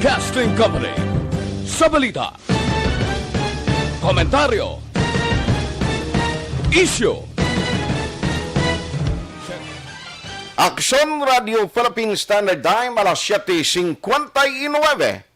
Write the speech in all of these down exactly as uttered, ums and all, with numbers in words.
Casting Company. Sa balita, komentaryo, issue. Aksyon Radio Philippine Standard Time, alas siyete cincuenta y nueve.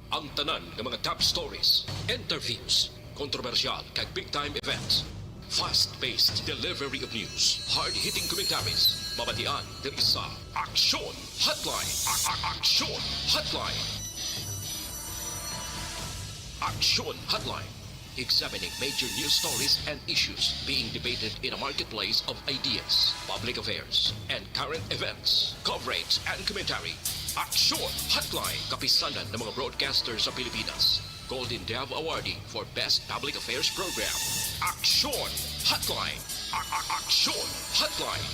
Ang tanan nga mga top stories, interviews, kontrobersyal kag big time events. Fast-paced delivery of news, hard-hitting commentaries, mabatian diri sa Aksyon Hotline. A- a- Aksyon Hotline. Aksyon Hotline. Examining major news stories and issues being debated in a marketplace of ideas, public affairs, and current events, coverage and commentary. Aksyon Hotline, kapisanan ng mga broadcaster sa Pilipinas. Golden Dove Awardee for Best Public Affairs Program. Aksyon Hotline. A- a- Aksyon Hotline.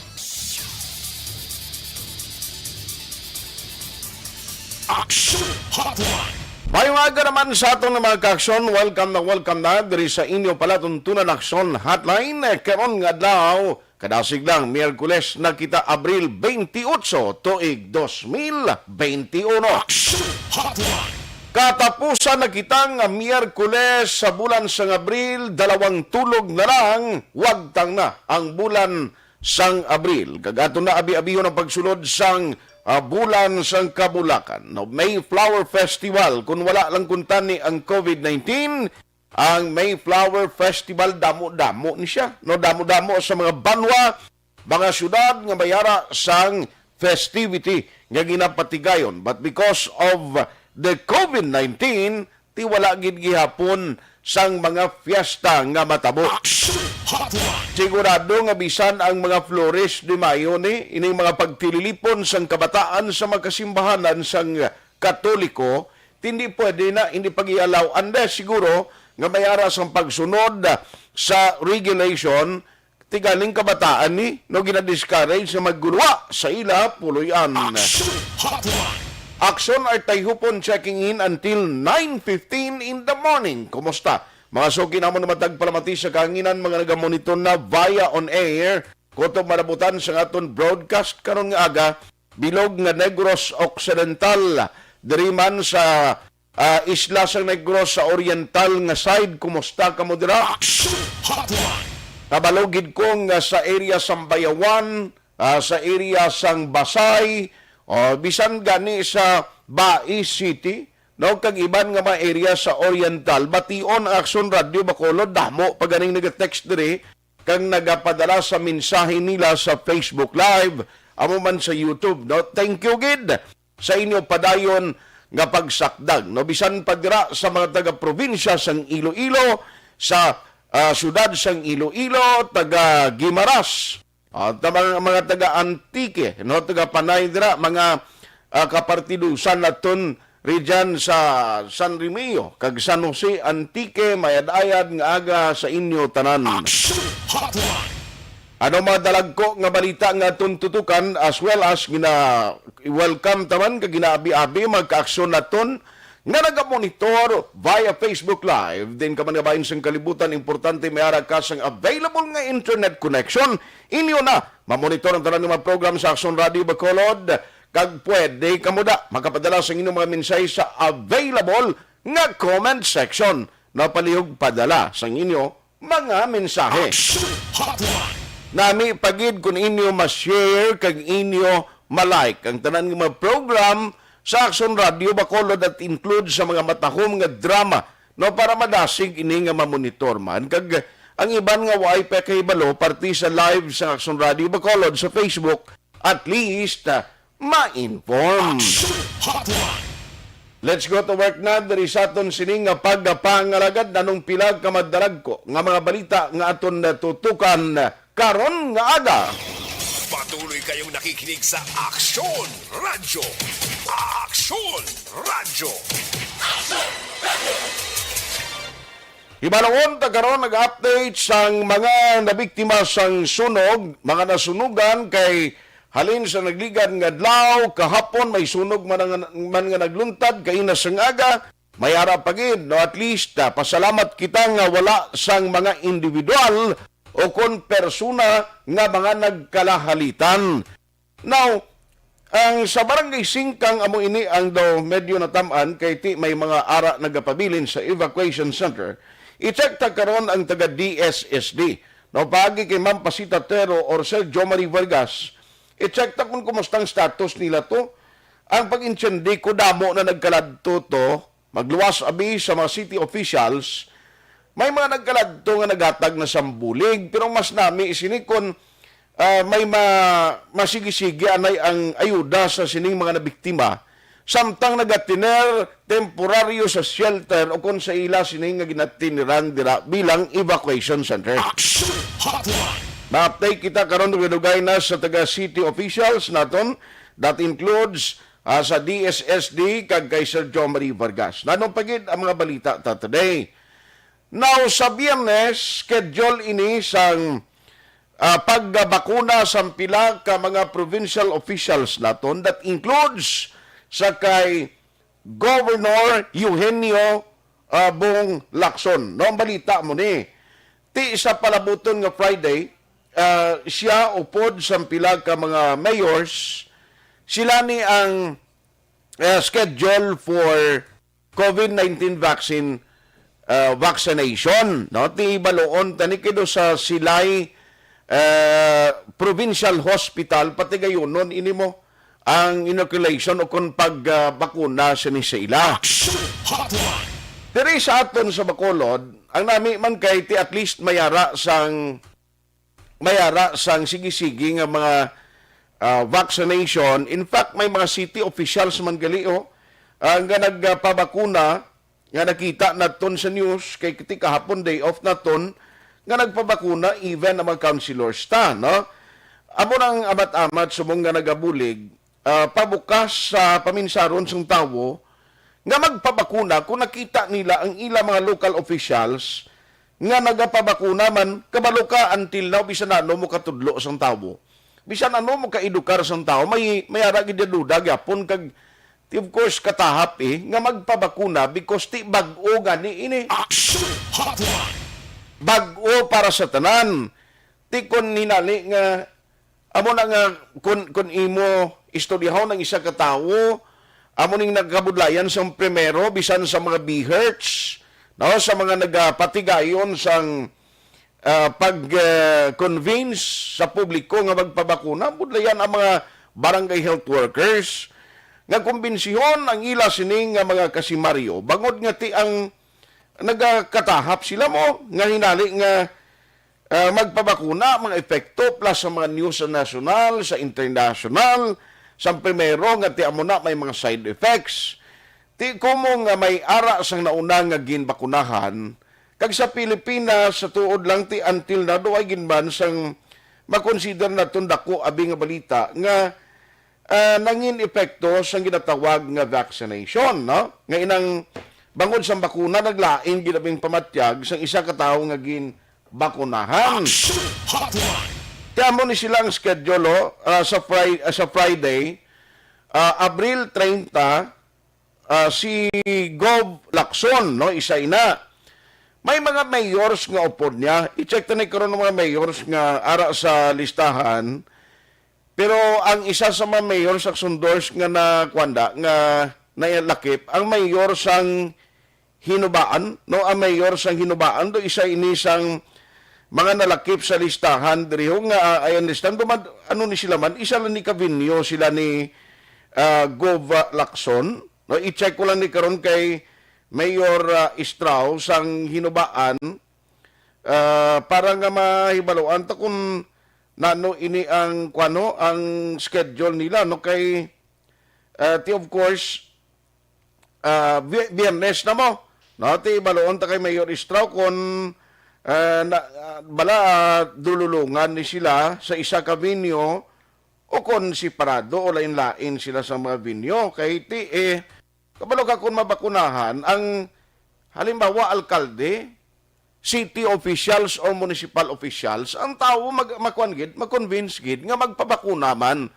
Aksyon Hotline. Mayong aga naman sa aton nga mga kaaksyon. Welcome na welcome na diri sa inyo palatuntunan Aksyon Hotline. Eh, karon nga adlaw, kadasig lang, Miyerkules na kita, Abril twenty-eight, tuig dos mil twenty-one. Aksyon Hotline. Katapusan na kita nga Miyerkules sa bulan sang Abril, dalawang tulog na lang, wagtang na ang bulan sang Abril. Kag aton na abi-abihon ang pagsulod sang, ah, bulan sang kabulakan. No, Mayflower Festival, kung wala lang kuntani ang covid nineteen, ang Mayflower Festival, damo-damo ni siya. No, damo-damo sa mga banwa, mga syudad nga may ara sang festivity nga ginapatigayon. But because of the covid nineteen, ti wala gid gihapon sang mga fiesta nga matabo. Aksyon Hotline. Sigurado nga bisan ang mga Flores de Mayo ni, ining mga pagtililipon sang kabataan sa mga kasimbahanan sang Katoliko, ti hindi pwede na, hindi pag-i-allow unless siguro nga may ara sang pagsunod sa regulation. Ti galing kabataan ni, no, gina-discourage nga magguluwa sa ila puloy-an. Aksyon Hotline. Aksyon Artayhupon checking in until nine fifteen in the morning. Kumusta? Mga suki namon nga matag palamati sa kahanginan, mga nagamonitor na via on air, kutob malabutan sa aton broadcast karon nga aga, bilog nga Negros Occidental, diri man sa, ah, isla sang Negros sa oriental nga side. Kumusta kamo dira? Aksyon Hotline. Kabalo gid ko nga sa area sang Bayawan, ah, sa area sang Basay, o bisan gani sa Bai City, no, kag iban nga mga area sa oriental, bation ang Aksyon Radio Bacolod, damo pa ganing nag-text diri kag nagapadala sa mensahe nila sa Facebook Live, amo man sa YouTube, no? Thank you gid sa inyo padayon nga pagsakdag, no? Bisan pa dira sa mga taga-probinsya sang Iloilo, sa, ah, siyudad sang Iloilo, taga Guimaras, at mga, mga taga Antique, no? Taga Panay dira, mga, ah, kapartidusan naton ri dyan sa San Remigio kag San Jose, Antique, mayad-ayad nga aga sa inyo tanan. Action Hotline. Ano mga dalagko nga balita nga aton tutukan, as well as gina-welcome taman kag ginaabi-abi mga kaaksyon naton nga nagamonitor via Facebook Live, din ka man nga bahin sang kalibutan, importante may ara ka sang available nga internet connection. Inyo na mamonitor ang tanan nga mga program sa Aksyon Radio Bacolod. Kag pwede kamo da makapadala sang inyong mga mensahe sa available nga comment section. Napalihog padala sang inyo mga mensahe. Action Hotline. Nami pa gid kung inyo ma-share kag inyo ma-like ang tanan nga mga program sa Aksyon Radio Bacolod, that include sa mga matahom nga drama, no, para madasig ini nga mamonitor man. Kag ang iban nga waay pa kahibalo parte sa live sa Aksyon Radio Bacolod sa Facebook, at least, ah, ma-inform. Action Hotline. Let's go to work na diri sa aton sining nga pagpangalagad. Nanong pila ka madalagko nga mga balita nga aton natutukan karon nga aga. Patuloy kayong nakikinig sa Aksyon Radyo. Aksyon Radyo. Hibalon ta karon nag-update sang mga nabiktima sang sunog, mga nasunugan kay Halin sa nagligad nga adlaw, kahapon may sunog man nga, man nga nagluntad kaina sang aga, may ara pa gid, no? At least, ah, pasalamat kita nga wala sang mga individual o kon persona nga mga nagkalahalitan. Now, ang sa Barangay Singkang amo ini ang daw medyo natam-an kay ti may mga ara nagapabilin sa evacuation center. I-check ta karon ang taga D S S D. No, paagi kay Ma'am Pasita Tero or Sir Jomari Vargas, i-check ta kung kumusta ang status nila to. Ang pag-intindi ko, damo na nagkaladto to, magluwas abi sa mga city officials. May mga nagkaladto nga naghatag na sang bulig, pero mas nami sini kon, ah, may ma-, masigi-sigi anay ang ayuda sa sining mga nabiktima. Samtang nagatiner temporaryo sa shelter o kon sa ila sini nga ginatiniran dira bilang evacuation center. Action Hotline. Ma-update kita karon, dugay-dugay na sa taga city officials naton. That includes, ah, sa D S S D kag kay Sir Jomari Vargas. Nanong pa gid ang mga balita ta today. Now, sa Biyernes, schedule ini sang, ah, pagbakuna sang pila ka mga provincial officials naton. That includes sa kay Governor Eugenio, ah, Bong Lacson. No, ang balita mo ni, ti sa palabuton nga Friday, ah, siya upod sang pila ka mga mayors, sila ni ang, ah, schedule for COVID nineteen vaccine, ah, vaccination, no? Ti baloon tani kido sa Silay, ah, Provincial Hospital, patigayunon ini mo ang inoculation o kon pag, ah, bakuna sini sa ila. Action Hotline. Diri sa aton sa Bacolod, ang nami man kay ti at least mayara sang, mayara sang sige-sige nga mga, ah, vaccination. In fact, may mga city officials man gali, oh, ah, nga nagpabakuna nga nakita naton sa news kay ti kahapon day off naton nga nagpabakuna even ang mga councilors ta, no? Amo nang amat-amat subong nga nagabulig, ah, pabukas sa paminsaron sang tawo nga magpabakuna kung nakita nila ang ila mga local officials nga nagapabakuna man. Kabalo ka, until now, bisan ano mo katudlo sang tawo, bisan ano mo kaedukar sang tawo, may, may ara gid duda gyapon kag, of course, katahap, eh, nga magpabakuna because ti bag-o gani ini. Action Hotline. Bag-o para sa tanan. Ti kon hinali nga, amo na nga, kun, kun imo istoryahon ang isa ka tawo, amo ning nagkabudlayan sang primero, bisan sa mga BHERTs, no, sa mga nagapatigayon sang, ah, pag, ah, convince sa publiko nga magpabakuna, budlayan ang mga barangay health workers nga kumbinsihon ang ila sini nga mga kasimaryo, bangod nga ti ang nagakatahap sila mo nga hinali nga, ah, magpabakuna, mga epekto, plus sa mga news sa nasyonal, sa internasyonal, sa primero nga ti amo na may mga side effects. Ti kumo nga may ara sang nauna nga ginbakunahan, kag sa Pilipinas, sa tuod lang, ti until na do ay ginban sang makonsider naton dako abi nga balita nga, ah, nangin epekto sang ginatawag nga vaccination, no? Nga inang bangod sang bakuna, naglain gid abing pamatyag sang isa ka tawo nga ginbakunahan. Action Hotline. Kaya mo ni sila ang schedule, oh, ah, sa Fri-, ah, sa Friday, ah, Abril treinta, ah, si Gov Lacson, no, isa ina. May mga mayors nga upod niya. I-check ta ni karon ang mga mayors nga ara sa listahan. Pero ang isa sa mga mayors sa Sundors nga nakwanda, nga nalakip, ang mayor sang Hinubaan, no, ang mayor sang Hinubaan, do isa ini sang mga nalakip sa listahan diri ho nga, ah, I understand, dumad-, ano ni sila man, isa lang ni ka venue sila ni, ah, Gov Lacson. No, i-check ko lang ni karon kay Mayor, ah, Estrao sang Hinubaan, ah, para nga mahibaluan ta kung nano ini ang, kuwano, ang schedule nila, no, kay, ah, ti, of course, ah, Bi-, Biyernes na mo, no, ti baluon ta kay Mayor Estrao kung, ah, na, ah, bala, ah, dululungan ni sila sa isa ka venue o kon separado o lain-lain sila sa mga venue. Kay ti, eh, kabalo ka kung mabakunahan ang, halimbawa, alkalde, city officials or municipal officials, ang tawo mag-, makuan gid, mag-convince gid nga magpabakuna man.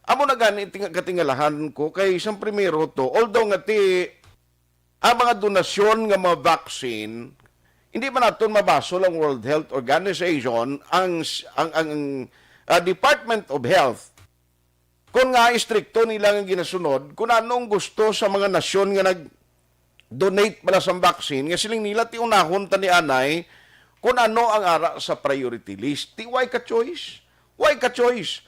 Amo na gani ting-, katingalahan ko kay sang primero to, although nga ti ang mga donasyon nga mga vaccine, hindi man naton mabasol ang World Health Organization, ang s-, ang ang, ah, Department of Health, kung nga istrikto nila nga ginasunod kung anong gusto sa mga nasyon nga nag-donate bala sang vaccine, nga siling nila ti unahon ta ni anay kung ano ang ara sa priority list. Ti why ka choice? Why ka choice?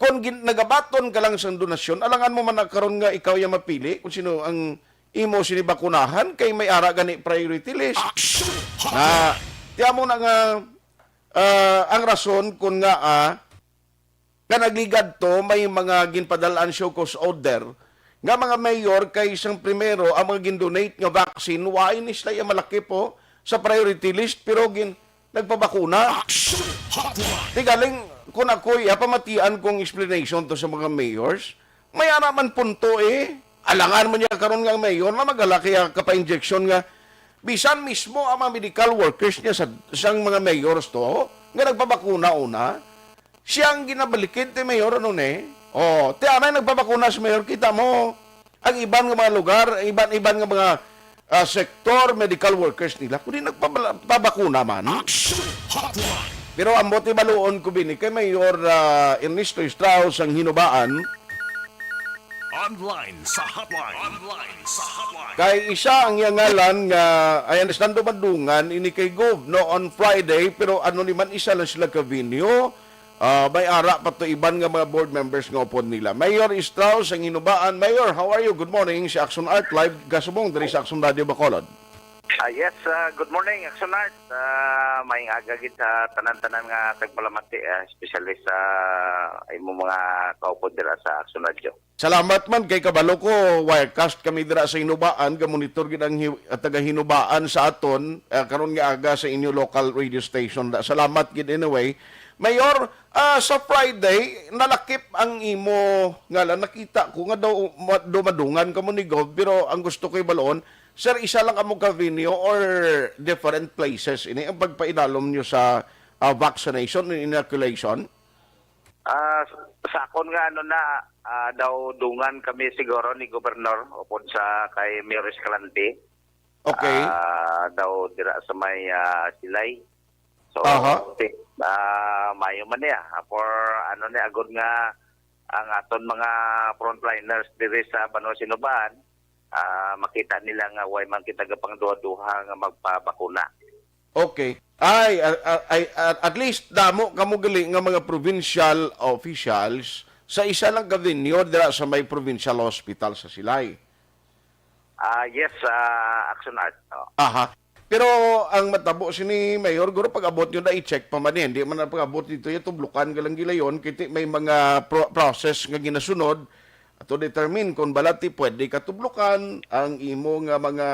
Kung gin-, nagabaton ka lang sang donasyon, alangan mo man na karon nga ikaw ya mapili kung sino ang imo sini bakunahan kay may ara gani priority list. Na, ti amo na nga, ah, ang rason kung nga, ah, nga nagligad to, may mga ginpadalaan show cause order nga mga mayor kay sang primero ang mga gindonate nga vaccine, why ni sila iya malaki po sa priority list pero gin-, nagpabakuna. Action Hotline. Ti galing, kung ako, iya pamatian kong explanation to sa mga mayors. May ara man punto eh. Alangan mo niya karon nga ang mayor na magala kaya kapa-injection nga bisan mismo ang mga medical workers niya sa sang mga mayors to nga nagpabakuna una, siya ang ginabalikid ti mayor, ano ni? Oh, ti anay nagpabakuna si mayor, kita mo ang iban nga mga lugar, iban-iban nga mga, ah, sektor, medical workers nila, kundi nagpabala-, pabakuna man. Action Hotline. Pero ang buot baluon ko bini kay Mayor, ah, Ernesto Estrao sang Hinubaan. Online sa hotline. Online sa hotline. Kay isa ang iya ngalan nga, I understand, dumadungan ini kay Gov, no, on Friday, pero ano ni man, isa lang sila ka venue. Ah, may ara pa to iban nga mga board members nga upod nila. Mayor Estrao sang Hinubaan. Mayor, how are you? Good morning. Si Action Art live kasubong diri sa Action Radio Bacolod. Ah, yes, ah, good morning, Action Art. Ah, maayong aga gid sa tanan-tanan nga tagpalamati, ah, especially sa imo mga kaupod dira sa Action Radio. Salamat man kay kabalo ko, wirecast kami dira sa Hinubaan, ga-monitor gid ang hi-, taga Hinubaan sa aton, ah, karon nga aga sa inyo local radio station. Da-, salamat gid anyway. Mayor, ah, sa Friday, nalakip ang imo ngalan. Nakita ko nga daw ma-, dumadungan kamo ni Gov, pero ang gusto ko ibalon, sir, isa lang kamo ka venue or different places? Ini ang pagpainalom nyo sa, ah, vaccination and inoculation? Ah, sa akon nga ano na, ah, daw dungan kami siguro ni Gobernador upod sa kay Mayor Escalante. Okay. Ah, daw dira sa may, ah, Silay. So, Aha. ti-, ah, mayo man niya. For ano ni, agod nga ang aton mga frontliners diri sa Banwa Sinubaan, ah, makita nila nga way man kita gapangduha-duha nga magpabakuna. Okay. Ay, a-, a-, ay, a-, at least damo kamo gali nga mga provincial officials sa isa lang ka venue dira sa may provincial hospital sa Silay. Ah, yes, ah, Action Art. Oh. Aha. Pero ang matabo sini, Mayor, guro pag-abot nyo na i-check pa man yan. Di man na pag-abot dito yung tublukan ka lang gilayon, kiti may mga pro-, process nga ginasunod to determine kung balati pwede katublukan ang imo nga mga,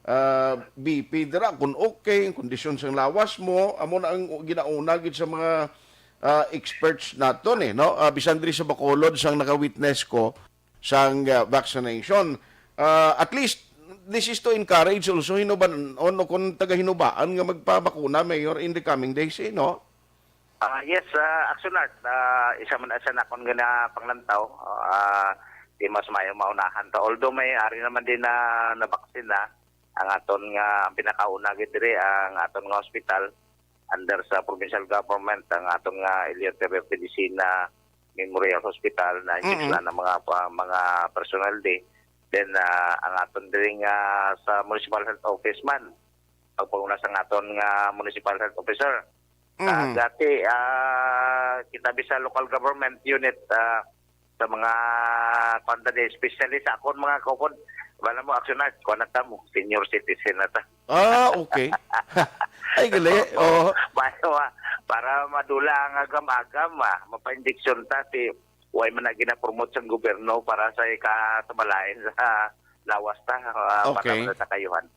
ah, B P dira, kung okay ang kondisyon sang lawas mo, amo na ang ginauna gid sa mga, ah, experts naton eh, no? Ah, bisan diri sa Bacolod sang naka-witness ko sang, ah, vaccination. Ah, at least this is to encourage also Hinuban-on o kung taga Hinubaan nga magpabakuna, Mayor, in the coming days, eh, no? Ah, yes, ah, Action Art, ah, isa man sa nakon nga na panglantaw, ah, di mas mayo maunahan ta. Although may ari naman din na nabaksin na ang aton nga, ang pinakauna gid diri ang aton nga hospital under sa provincial government, ang aton nga Eliot Ferrer Medicina Memorial Hospital na Mm-mm. na mga pa-, mga personnel di. Then, ah, ang aton diri nga sa municipal health office man, pagpauna sa aton nga municipal health officer. Ah, Mhm. Dati, ah, kita bisa local government unit, ah, sa mga kuwan ta di, especially sa akon mga kaupod, wala mo, Action Art, kuwan na ta mo, senior citizen na ta. Ah, okay. Ay, gali. Oo. Bayo, ah, para madula ang agam-agam, ah, mapa-injection ta, ti, way man na ginapromote sang gobyerno para sa ika-, sa malain sa lawas ta, ah, para Okay. sa kayuhan.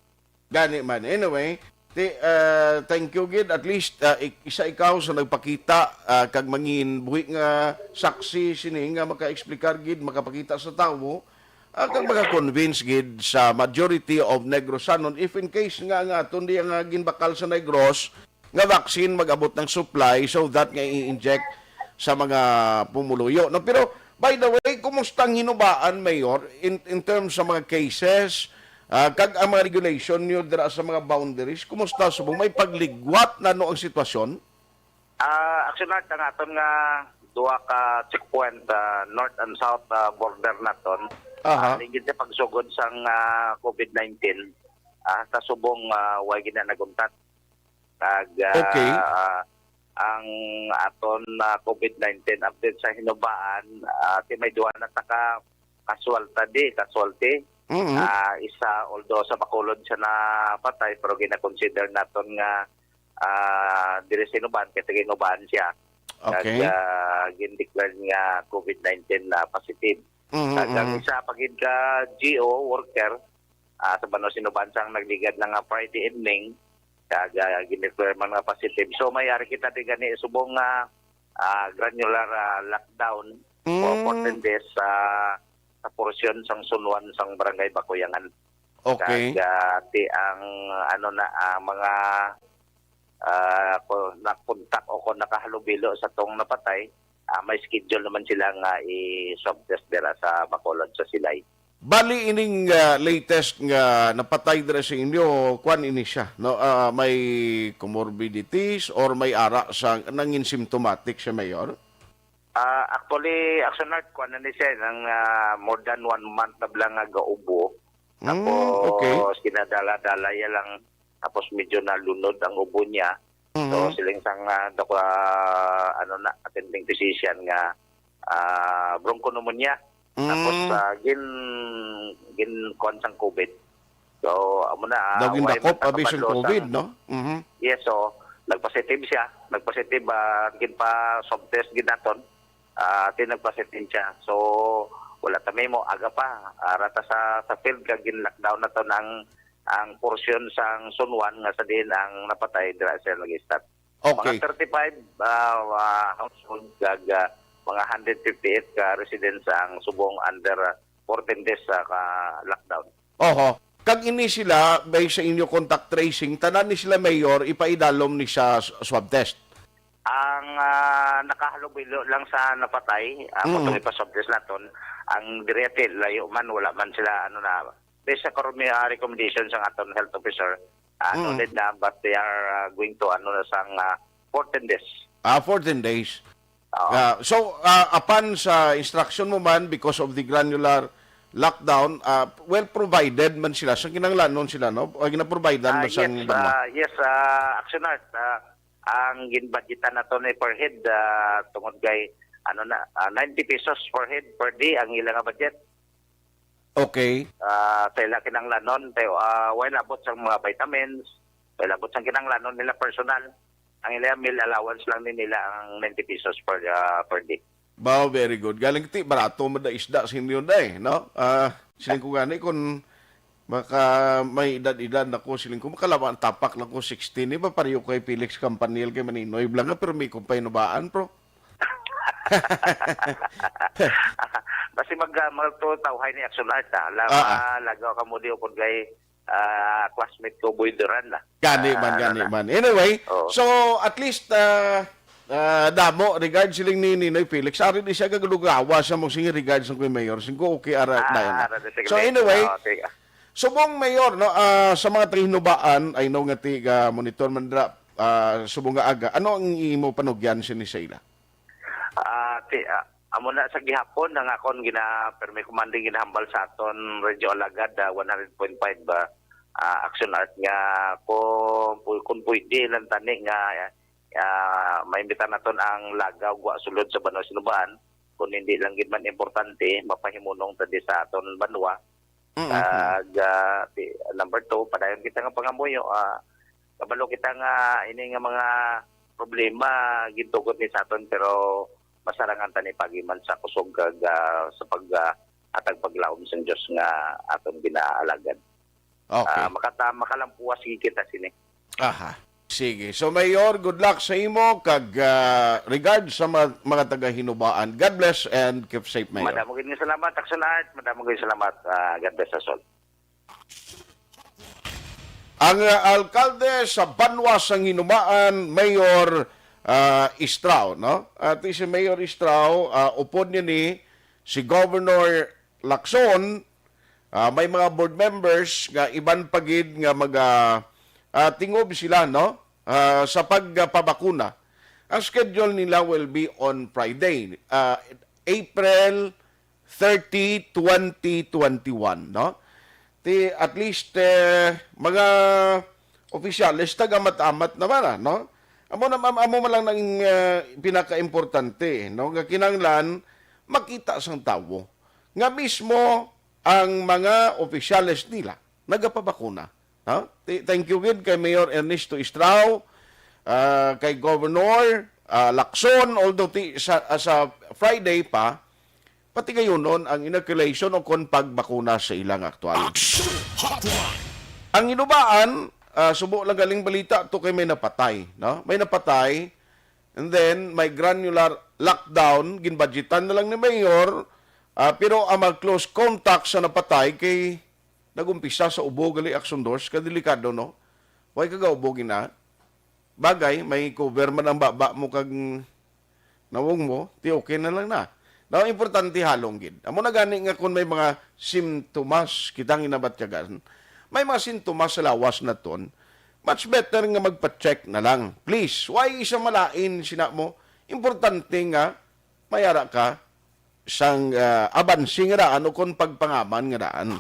Gani man. Anyway, ti-, ah, thank you gid. At least, ah, ik-, isa ikaw sa nagpakita, ah, kag mangin buhi nga saksi sini nga maka-explicar gid, makapakita sa tawo, ah, kag maka-convince gid sa majority of Negrosanon. If in case nga, nga aton di nga ginbakal sa Negros, nga vaccine mag-abot ng supply so that nga i-inject sa mga pumuluyo, no? Pero By the way, kumusta ang Hinubaan, Mayor, in, in terms sa mga cases, ah, kag ang mga regulation niyo dira sa mga boundaries? Kumusta subong may pagligwat na no ang sitwasyon? Ah, Action Art, ang aton nga duha ka checkpoint, ah, north and south, ah, border naton. Aha. Ah, lingid sa pagsugod sang, ah, COVID nineteen, ah, sa subong, ah, way gina naguntat. Kag, ah, Okay. ah, ang aton, ah, COVID nineteen update sa Hinubaan, ah, ti may duha na ta ka casualty, casualty. Mhm. Ah, isa, although sa Bacolod siya napatay, pero gina-consider naton nga, ah, diri sa Hinubaan, kay taga Hinubaan siya. Okay. Kag, ah, gin-declare nga COVID nineteen na positive. Mhm, Kag ang mhm. isa pa gid ka G O worker, ah, sa Banwa sa Hinubaan sang nagligad na nga Friday evening, kag, ah, gin-declare man nga positive. So, may ari kita di gani subong nga, ah, granular, ah, lockdown for Mm. fourteen days sa, sa porsyon sang Sunuan sang Barangay Bakuyangan. Okay. Kag, ah, ti ang, ano na, ah, mga, ah, kung nakontak o kung nakahalubilo sa tong napatay, ah, may schedule naman sila nga i-swab test dira sa Bacolod sa Silay. Bali ining, ah, latest nga napatay dira sa inyo, kwan ini siya, no? Ah, may comorbidities or may ara sa nangin symptomatic siya, Mayor? Ah, actually, Action Art, kuan na ni siya, nang, ah, more than one month na bala nga gaubo. Mm, Tapos, okay. kinadala-dala niya lang, tapos medyo nalunod ang ubo niya. So, Mhm. siling sang, ah, dok-, ah, ano na, attending physician nga, ah, bronchopneumonia. Tapos, Mm. ah, gin, gin, kuan sang COVID. So, amo na, ah, Daw way gindakop, man abi, sang nakabalo COVID, sang no? Mhm. Yes, so, nagpositive siya. Nagpositive, ah, gin pa swab test gid naton. Ah, ti nagpositive siya. So, wala ta may mo aga pa. Ara ta sa, sa field kag gin-lockdown naton ang, ang portion sang Sunuan nga sa diin ang napatay dira sa nag-start. Okay. Mga thirty-five, ah, ah, household kag, ah, mga hundred fifty-eight ka residents ang subong under, ah, fourteen days sa ka lockdown. Oho. Kag ini sila, based sa inyo contact tracing, tanan ni sila, Mayor, ipaidalom ni sa s-, swab test. Ang, ah, nakahalubilo lang sa napatay, ah, Mm. kung ipaswab test naton, ang diri ati, layo man, wala man sila, ano na, based sa karon, ah, recommendation sa aton health officer, ah, Mm. no need na, but they are, ah, going to, ano na, sang, ah, fourteen days. Ah, fourteen days. Oo. Ah, so, ah, apan sa instruction mo man, because of the granular lockdown, ah, well provided man sila, sa kinahanglanon sila, no? O ginaprovidean Ah, man sang yes, banwa? Ah, yes, ah, Action Art, ah, ang ginbudgetan nato ni per head, ah, tungod kay, ano na, ah, ninety pesos per head per day ang ila nga budget. Okay. Ah, sa ila kinahanglanon, tayo, ah, way labot sang mga vitamins, way labot sang kinahanglanon nila personal. Ang ila meal allowance lang ni nila ang ninety pesos per, ah, per day. Wow, very good. Galing ti, barato man da isda sa inyo, day, no? Ah, siling ko gani, kung maka may edad-edad na ko, siling ko, makalawa ang tapak lang ko, sixteen, di ba, pareho kay Felix Campanil, kay Maninoy Blanca, pero may kong pahinubaan, bro. Basi mag, ah, magtutawhay ni Action Art, ah. Lam, Ah, ah. Ah, lagaw ka mo di upod kay, ah, classmate ko, Boy Duran, ah. Gani man, Ah, gani ano na. man. Anyway, Oo. So, at least, ah, ah, damo, regard siling ni Ninoy Felix, ari di siya gagalugawa sa mong sige regard sa kuy mayor. Singko, okay, ara, Ah, dayon na. ara, sige, So, sige. anyway, Oo, sige. Subong mayor, no, ah, sa mga taga-Hinubaan, I know nga tiga monitor man dira, ah, subong nga aga, ano ang imo panugyan sini sa ila? Ah, ti, ah, amo na sa gihapon ang akon gina, permi commanding ginahambal sa aton Radyo Alagad, ah, one hundred point five, ah, ah, Action Art nga kung, kung pwede lang tani nga, ah, maimbita naton ang lagaw gwa sulod sa Banwa sa Hinubaan, kung hindi lang gid man importante, mapahimunong ta di sa aton banwa. Mm-mm. Kag, ah, ti, number two, padayon kita nga pangamuyo, ah, kabalo kita nga ini nga mga problema gintugot ni sa aton, pero masarangan ta ni pagiman sa kusog kag, ah, sa pag, ah, hatag paglaom sang Dios nga aton ginaalagad. Okay. Ah, makata-, makalampuwas gid kita sini. Aha. Sige. So, Mayor, good luck sa imo kag, ah, regards sa mga, mga taga-Hinubaan. God bless and keep safe, Mayor. Madamo gid nga salamat, Action Art. Madamo gid salamat. Ah, God bless us all. Ang, ah, alkalde sa Banwa sang Hinubaan, Mayor, ah, Istrao, no? At si Mayor Istrao, ah, upod niya ni si Governor Lacson, ah, may mga board members nga iban pa gid nga maga, ah, tingob sila, no? Ah, sa pagpabakuna. Ang schedule nila will be on Friday, ah, April thirty, twenty twenty-one, no? Ti, at least, eh, mga opisyales, tagamat-amat naman, ah, no? Amo na, am-, amo man lang nang, eh, pinakaimportante, no? Nga kinahanglan makita sang tawo nga mismo ang mga opisyales nila nagapabakuna, no? Ti-, thank you gid kay Mayor Ernesto Estrao, ah, kay Governor, ah, Lacson, although ti-, sa, ah, sa Friday pa, patigayunon ang inoculation o kon pagbakuna sa ilang aktual. Action Hotline. Ang inubaan, ah, subo lang galing balita to kay may napatay, no? May napatay, and then may granular lockdown, ginbudgetan na lang ni Mayor, ah, pero ang mga close contact sa napatay kay nag-umpisa sa ubo gali, Aksyon Dors, kadelikado, no? Way ka gaubo gina. Bagay, may cover man ang baba mo kag nawong mo, ti okay na lang na. Now, importante halong gid. Amo na gani nga kung may mga simptomas kitang ginabatyagan, may mga sintomas sa lawas naton, much better nga magpa-check na lang. Please, why isa malain sina mo? Importante nga mayara ka sang, ah, abansi nga daan o kon pagpangaman nga daan.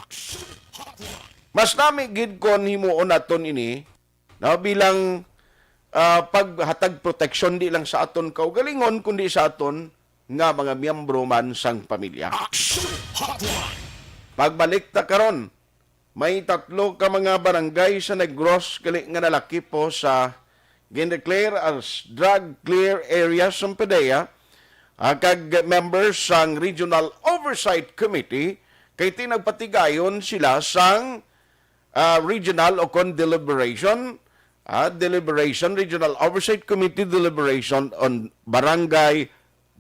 Mas nami gid kon himuon naton ini, no, bilang, ah, paghatag proteksyon di lang sa aton kaugalingon, kundi sa aton nga mga miyembro man sang pamilya. Action Hotline. Pagbalik ta karon, may tatlo ka mga barangay sa Negros gali nga nalakipo sa gin-declare as drug clear areas sang PDEA, ah, kag members sang Regional Oversight Committee kay ti nagpatigayon sila sang, ah, regional o kon deliberation, ah, deliberation, Regional Oversight Committee deliberation on Barangay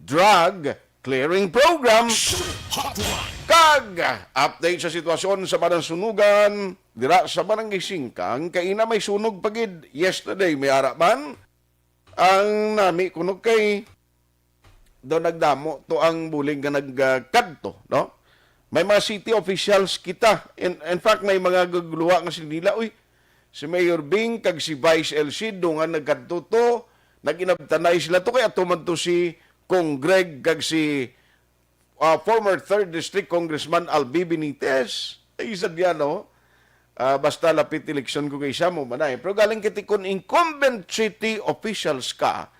Drug Clearing Program. Hotline. Kag update sa sitwasyon sa Barangay Sunugan, dira sa Barangay Singkang, kaina may sunog pa gid yesterday, may ara man. Ang nami kuno kay do nagdamo to ang bulig nga nagkadto, no? May mga city officials kita. In, in fact, may mga gaguluha nga sila nila, uy, si Mayor Bing kag si Vice El Cid, dungan nagkadto to, nag-inabtanay sila to, kay ato man to si Cong Greg kag si, ah, former third District Congressman Albi Benitez. Ay, sadya, no? Ah, basta lapit eleksyon ko kay isa mo manay. Pero galing kiti, kung incumbent city officials ka,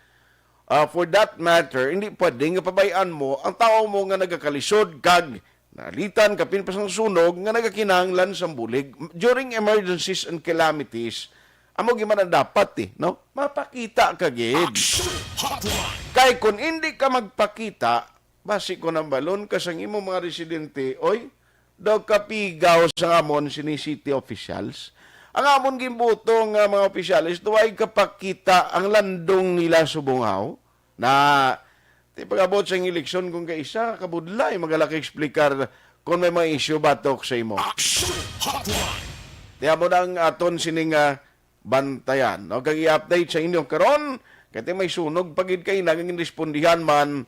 ah, for that matter, hindi pwede nga pabayaan mo ang tao mo nga nagakalisod kag nalitan, kapin pa sang sunog, nga nagakinahanglan sang bulig during emergencies and calamities. Amo gid man ang dapat, eh, no? Mapakita ka gid. Action Hotline. Kay kung hindi ka magpakita, basi ko nang balon ka sang imong mga residente, oy, daw kapigaw sa amon sini city officials. Ang amon gimbuto nga mga opisyales, duway kapakita ang landong nila subong haw na ti pag-abot sa eleksyon kung kaisa kabudlay, magalaki explicar kung may mga isyu batok sa imo. Action Hotline. Ti amo na ang aton sining, ah, bantayan, no? Kag i-update sa inyo karon, kay ti may sunog pa gid kay naging respondihan man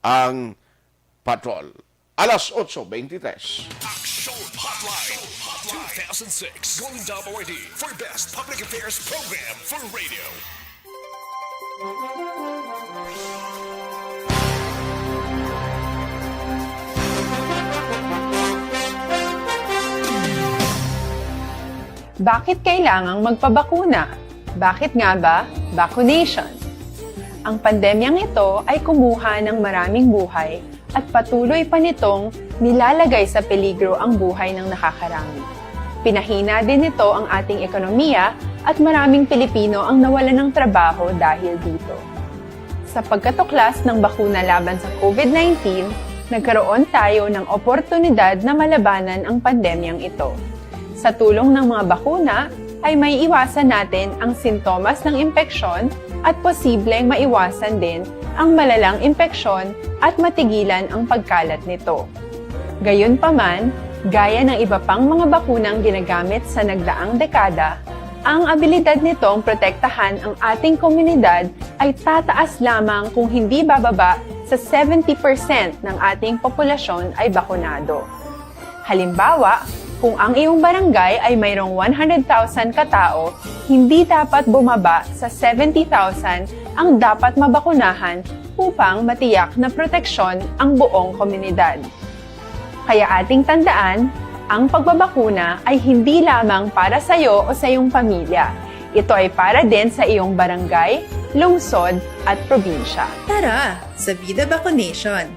ang patrol. Alas otso beintitres. Action Hotline, two thousand six Golden Dome Awardee for Best Public Affairs Program for Radio. Bakit kailangang magpabakuna? Bakit nga ba vaccination? Ang pandemyang ito ay kumuha ng maraming buhay at patuloy pa nitong nilalagay sa peligro ang buhay ng nakakarami. Pinahina din nito ang ating ekonomiya at maraming Pilipino ang nawalan ng trabaho dahil dito. Sa pagkatuklas ng bakuna laban sa COVID nineteen, nagkaroon tayo ng oportunidad na malabanan ang pandemyang ito. Sa tulong ng mga bakuna, ay maiiwasan natin ang sintomas ng impeksyon at posibleng maiwasan din ang malalang impeksyon at matigilan ang pagkalat nito. Gayunpaman, gaya ng iba pang mga bakunang ginagamit sa nagdaang dekada, ang abilidad nitong protektahan ang ating komunidad ay tataas lamang kung hindi bababa sa seventy percent ng ating populasyon ay bakunado. Halimbawa, kung ang iyong barangay ay mayroong one hundred thousand katao, hindi dapat bumaba sa seventy thousand ang dapat mabakunahan upang matiyak na proteksyon ang buong komunidad. Kaya ating tandaan, ang pagbabakuna ay hindi lamang para sa iyo o sa iyong pamilya. Ito ay para din sa iyong barangay, lungsod, at probinsya. Tara, sa Vida Vaccination!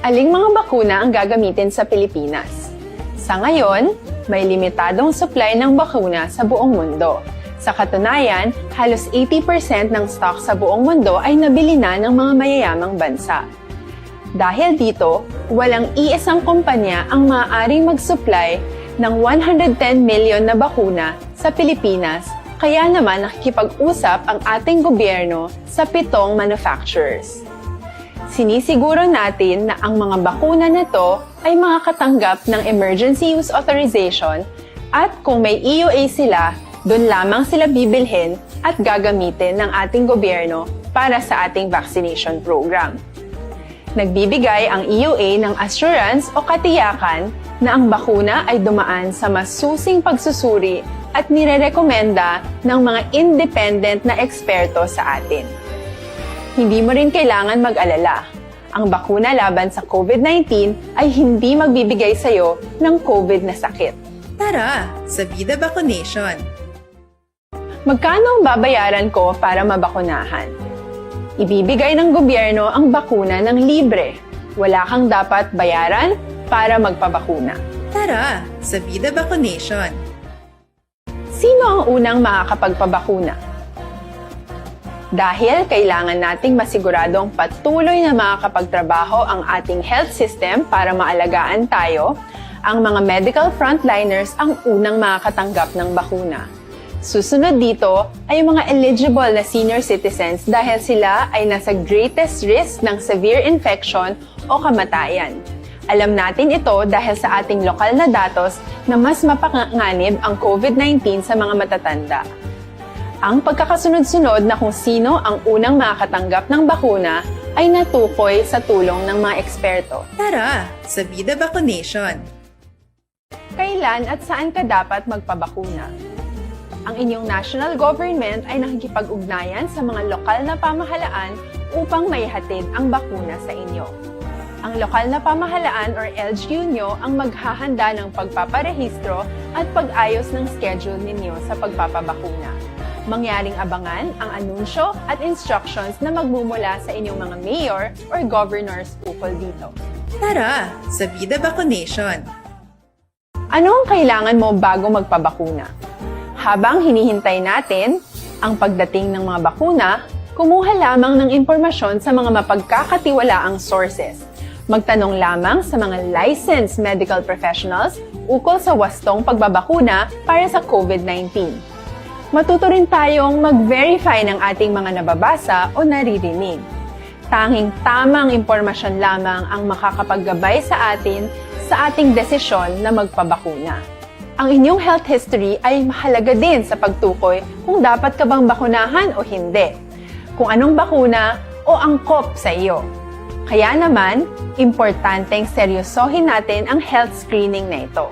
Aling mga bakuna ang gagamitin sa Pilipinas? Sa ngayon, may limitadong supply ng bakuna sa buong mundo. Sa katunayan, halos eighty percent ng stock sa buong mundo ay nabili na ng mga mayayamang bansa. Dahil dito, walang iisang kumpanya ang maaaring mag-supply ng one hundred ten million na bakuna sa Pilipinas, kaya naman nakikipag-usap ang ating gobyerno sa pitong manufacturers. Sinisiguro natin na ang mga bakuna na to ay makakatanggap ng emergency use authorization, at kung may E U A sila, doon lamang sila bibilhin at gagamitin ng ating gobyerno para sa ating vaccination program. Nagbibigay ang E U A ng assurance o katiyakan na ang bakuna ay dumaan sa masusing pagsusuri at nirerekomenda ng mga independent na eksperto sa atin. Hindi mo rin kailangan mag-alala. Ang bakuna laban sa COVID nineteen ay hindi magbibigay sa iyo ng COVID na sakit. Tara, sa Vida Vaccination! Magkano ang babayaran ko para mabakunahan? Ibibigay ng gobyerno ang bakuna ng libre. Wala kang dapat bayaran para magpabakuna. Tara, sa Vida Vaccination! Sino ang unang makakapagpabakuna? Dahil kailangan nating masiguradong patuloy na makakapagtrabaho ang ating health system para maalagaan tayo, ang mga medical frontliners ang unang makakatanggap ng bakuna. Susunod dito ay ang mga eligible na senior citizens, dahil sila ay nasa greatest risk ng severe infection o kamatayan. Alam natin ito dahil sa ating lokal na datos na mas mapanganib ang COVID nineteen sa mga matatanda. Ang pagkakasunod-sunod na kung sino ang unang makakatanggap ng bakuna ay natukoy sa tulong ng mga eksperto. Tara, sa Vida Vaccination! Kailan at saan ka dapat magpabakuna? Ang inyong national government ay nakikipag-ugnayan sa mga lokal na pamahalaan upang maihatid ang bakuna sa inyo. Ang lokal na pamahalaan or L G U nyo ang maghahanda ng pagpaparehistro at pag-ayos ng schedule ninyo sa pagpapabakuna. Mangyaring abangan ang anunsyo at instructions na magmumula sa inyong mga mayor or governors ukol dito. Tara, sa Vida Vaccination! Ano ang kailangan mo bago magpabakuna? Habang hinihintay natin ang pagdating ng mga bakuna, kumuha lamang ng impormasyon sa mga mapagkakatiwalaang sources. Magtanong lamang sa mga licensed medical professionals ukol sa wastong pagbabakuna para sa COVID nineteen. Matuto rin tayong mag-verify ng ating mga nababasa o naririnig. Tanging tamang impormasyon lamang ang makakapaggabay sa atin sa ating desisyon na magpabakuna. Ang inyong health history ay mahalaga din sa pagtukoy kung dapat ka bang bakunahan o hindi, kung anong bakuna o angkop sa iyo. Kaya naman, importanteng seryosohin natin ang health screening na ito.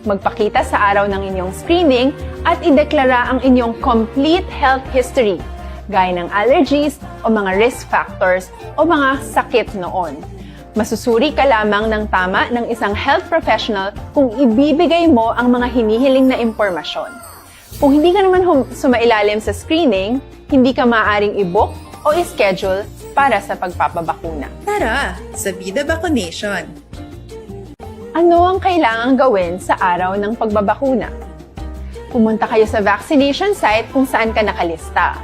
Magpakita sa araw ng inyong screening at ideklara ang inyong complete health history, gaya ng allergies o mga risk factors o mga sakit noon. Masusuri ka lamang ng tama ng isang health professional kung ibibigay mo ang mga hinihiling na impormasyon. Kung hindi ka naman hum- sumailalim sa screening, hindi ka maaaring i-book o i-schedule para sa pagpapabakuna. Tara, sa Vida Vaccination! Ano ang kailangang gawin sa araw ng pagbabakuna? Pumunta kayo sa vaccination site kung saan ka nakalista.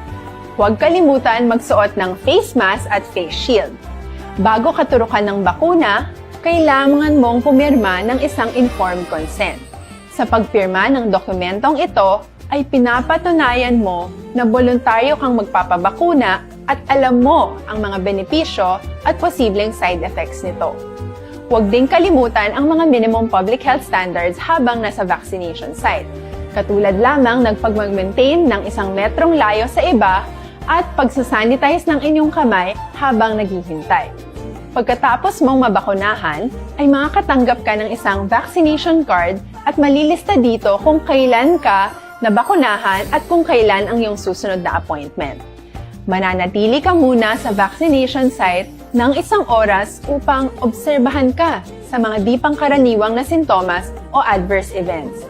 Huwag kalimutan magsuot ng face mask at face shield. Bago katurukan ng bakuna, kailangan mong pumirma ng isang informed consent. Sa pagpirma ng dokumentong ito, ay pinapatunayan mo na boluntaryo kang magpapabakuna at alam mo ang mga benepisyo at posibleng side effects nito. Huwag ding kalimutan ang mga minimum public health standards habang nasa vaccination site, katulad lamang ng pagmag-maintain ng isang metrong layo sa iba at pagsasanitize ng inyong kamay habang naghihintay. Pagkatapos mong mabakunahan, ay makakatanggap ka ng isang vaccination card at malilista dito kung kailan ka nabakunahan at kung kailan ang iyong susunod na appointment. Mananatili ka muna sa vaccination site ng isang oras upang obserbahan ka sa mga di pangkaraniwang na sintomas o adverse events.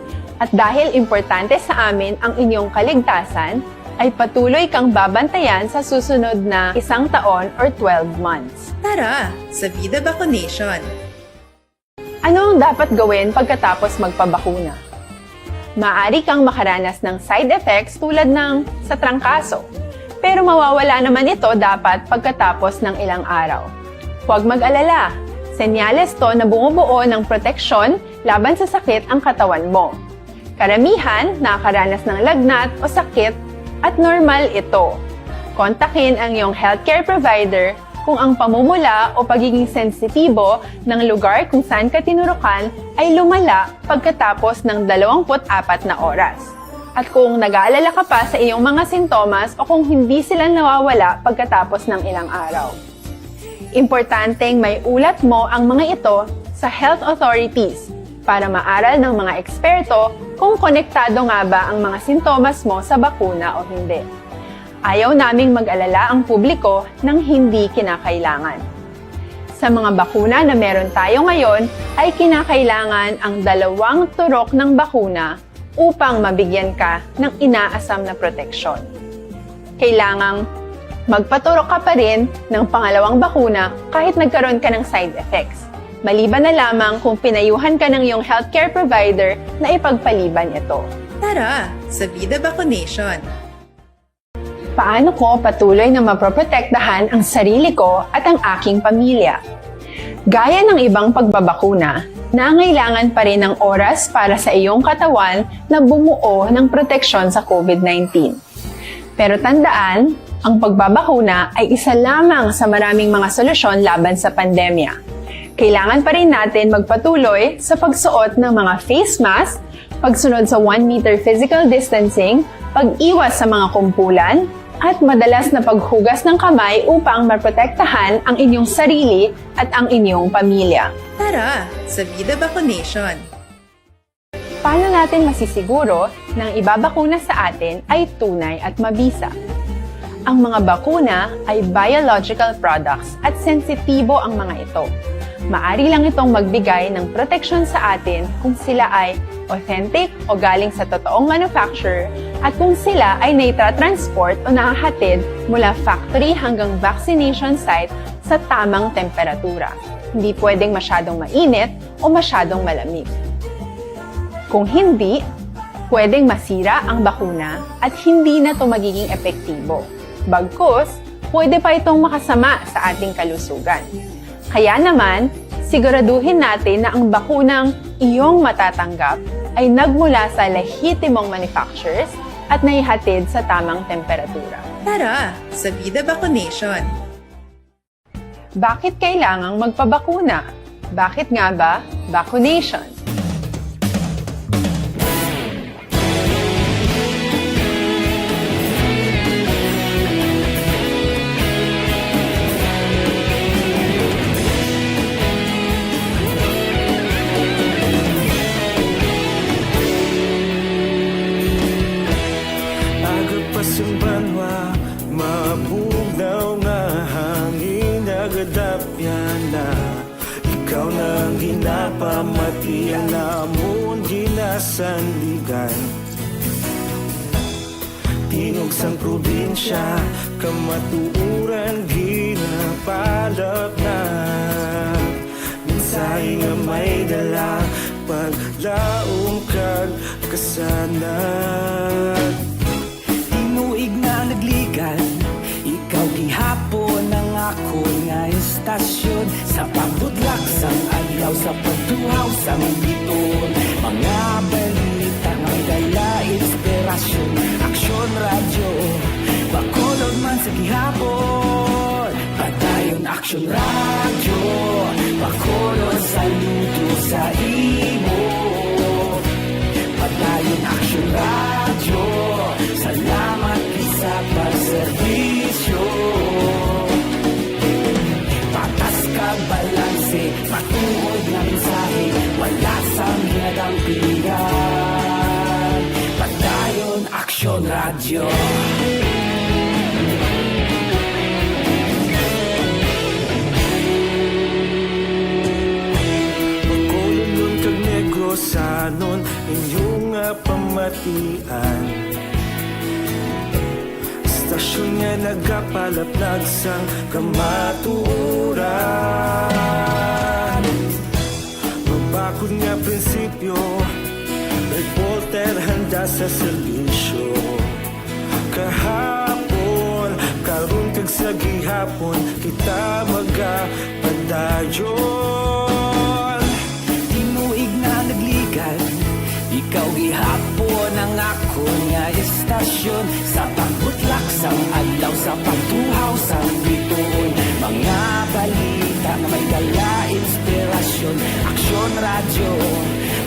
At dahil importante sa amin ang inyong kaligtasan, ay patuloy kang babantayan sa susunod na isang taon or twelve months. Tara sa Vida Vaccination! Ano ang dapat gawin pagkatapos magpabakuna? Maaari kang makaranas ng side effects tulad ng sa trangkaso, pero mawawala naman ito dapat pagkatapos ng ilang araw. Huwag mag-alala, senyales to na bumubuo ng proteksyon laban sa sakit ang katawan mo. Karamihan nakakaranas ng lagnat o sakit at normal ito. Kontakin ang iyong healthcare provider kung ang pamumula o pagiging sensitibo ng lugar kung saan ka tinurukan ay lumala pagkatapos ng dalawampu't apat na oras, at kung nag-aalala ka pa sa iyong mga sintomas o kung hindi sila nawawala pagkatapos ng ilang araw. Importanteng maiulat mo ang mga ito sa health authorities para maaral ng mga eksperto kung konektado nga ba ang mga sintomas mo sa bakuna o hindi. Ayaw naming mag-alala ang publiko ng hindi kinakailangan. Sa mga bakuna na meron tayo ngayon, ay kinakailangan ang dalawang turok ng bakuna upang mabigyan ka ng inaasam na proteksyon. Kailangang magpaturok ka pa rin ng pangalawang bakuna kahit nagkaroon ka ng side effects, maliban na lamang kung pinayuhan ka ng iyong healthcare provider na ipagpaliban ito. Tara sa Vida Vaccination! Paano ko patuloy na maproprotektahan ang sarili ko at ang aking pamilya? Gaya ng ibang pagbabakuna, nangailangan pa rin ng oras para sa iyong katawan na bumuo ng proteksyon sa COVID nineteen. Pero tandaan, ang pagbabakuna ay isa lamang sa maraming mga solusyon laban sa pandemya. Kailangan pa rin natin magpatuloy sa pagsuot ng mga face mask, pagsunod sa one meter physical distancing, pag-iwas sa mga kumpulan, at madalas na paghugas ng kamay upang maprotektahan ang inyong sarili at ang inyong pamilya. Tara sa Vida Vaccination! Paano natin masisiguro na ang ibabakuna sa atin ay tunay at mabisa? Ang mga bakuna ay biological products at sensitibo ang mga ito. Maari lang itong magbigay ng proteksyon sa atin kung sila ay authentic o galing sa totoong manufacturer at kung sila ay naitatransport o nahahatid mula factory hanggang vaccination site sa tamang temperatura. Hindi pwedeng masyadong mainit o masyadong malamig. Kung hindi, pwedeng masira ang bakuna at hindi na ito magiging epektibo. Bagkus, pwede pa itong makasama sa ating kalusugan. Kaya naman, siguraduhin natin na ang bakunang iyong matatanggap ay nagmula sa lehitimong manufacturers at naihatid sa tamang temperatura. Tara sa Vida Vaccination! Bakit kailangang magpabakuna? Bakit nga ba vaccination? Aga pa sang banwa, mabugnaw nga hangin nagadapyan na. Ikaw na ang ginapamati, ang amon ginasandigan. Tingog sang probinsya, kamatuoran ginapalapnag. Mensahe nga may dala, paglaom kag kasanag. Tinuig na nagligan, ikaw gihapon ang akon nga estasyon. Sa pagbudlak sang adlaw, sa pagtuhaw sang biton, mga balita nga may dala inspirasyon. Aksyon Radyo, Bacolod man sa gihapon. Padayon Aksyon Radyo, Bacolod, saludo sa imo. Padayon Aksyon Radyo, salamat gid sa pagserbi. Padayon Aksyon Radyo. Bacolodnon kag Negrosanon, inyo nga pamatian. Istasyon nga nagapalaplag sang kamatuoran. Mabakod nga prinsipyo, reporter handa sa serbisyo. Kahapon, karon kag sa gihapon, kita magapadayon. Tinuig na nagligad, ikaw gihapon ang akon nga istasyon. Sa pagbutlak sang adlaw, sa pagtuhaw sang bituon, mga balita nga may dala inspirasyon. Aksyon Radyo,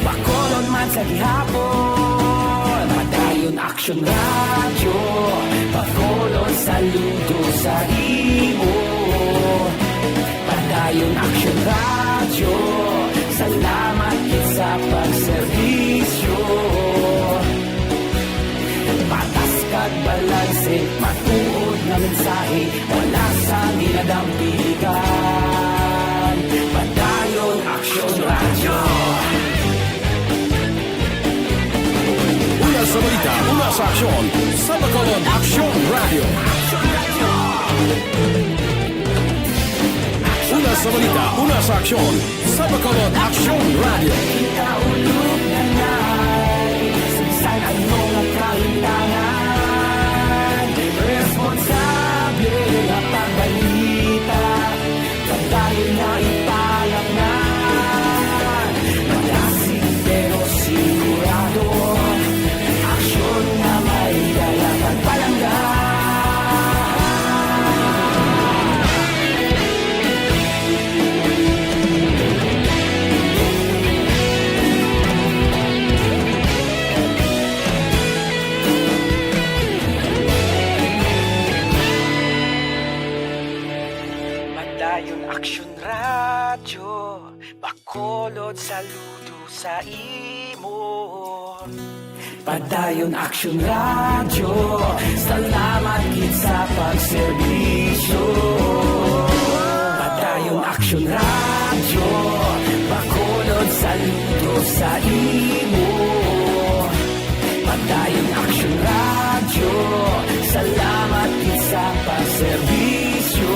Bacolod man sa gihapon. Padayon Aksyon Radyo, Bacolod, saludo sa imo. Padayon Aksyon Radyo, salamat gid sa pagserbisyo. Patas kag balanse, matuod nga mensahe, wala sang ginadampigan. Padayon Aksyon Radyo. Una sa balita, una sa aksyon, sa Bacolod Aksyon Radyo. Una sa balita, una sa aksyon, sa Bacolod Aksyon Radyo. Kaulog na nai, sa bisan ano nga kahitangan, responsable nga pagbalita, padayon na ipalapnan. Malasig pero sigurado, aksyon nga may dala pagpalangga. Padayon Aksyon Radyo, Bacolod, saludo sa imo. Padayon Aksyon Radyo, salamat gid sa pagserbisyo. Padayon Aksyon Radyo, Bacolod, saludo sa imo. Padayon Aksyon Radyo, salamat gid sa pagserbisyo.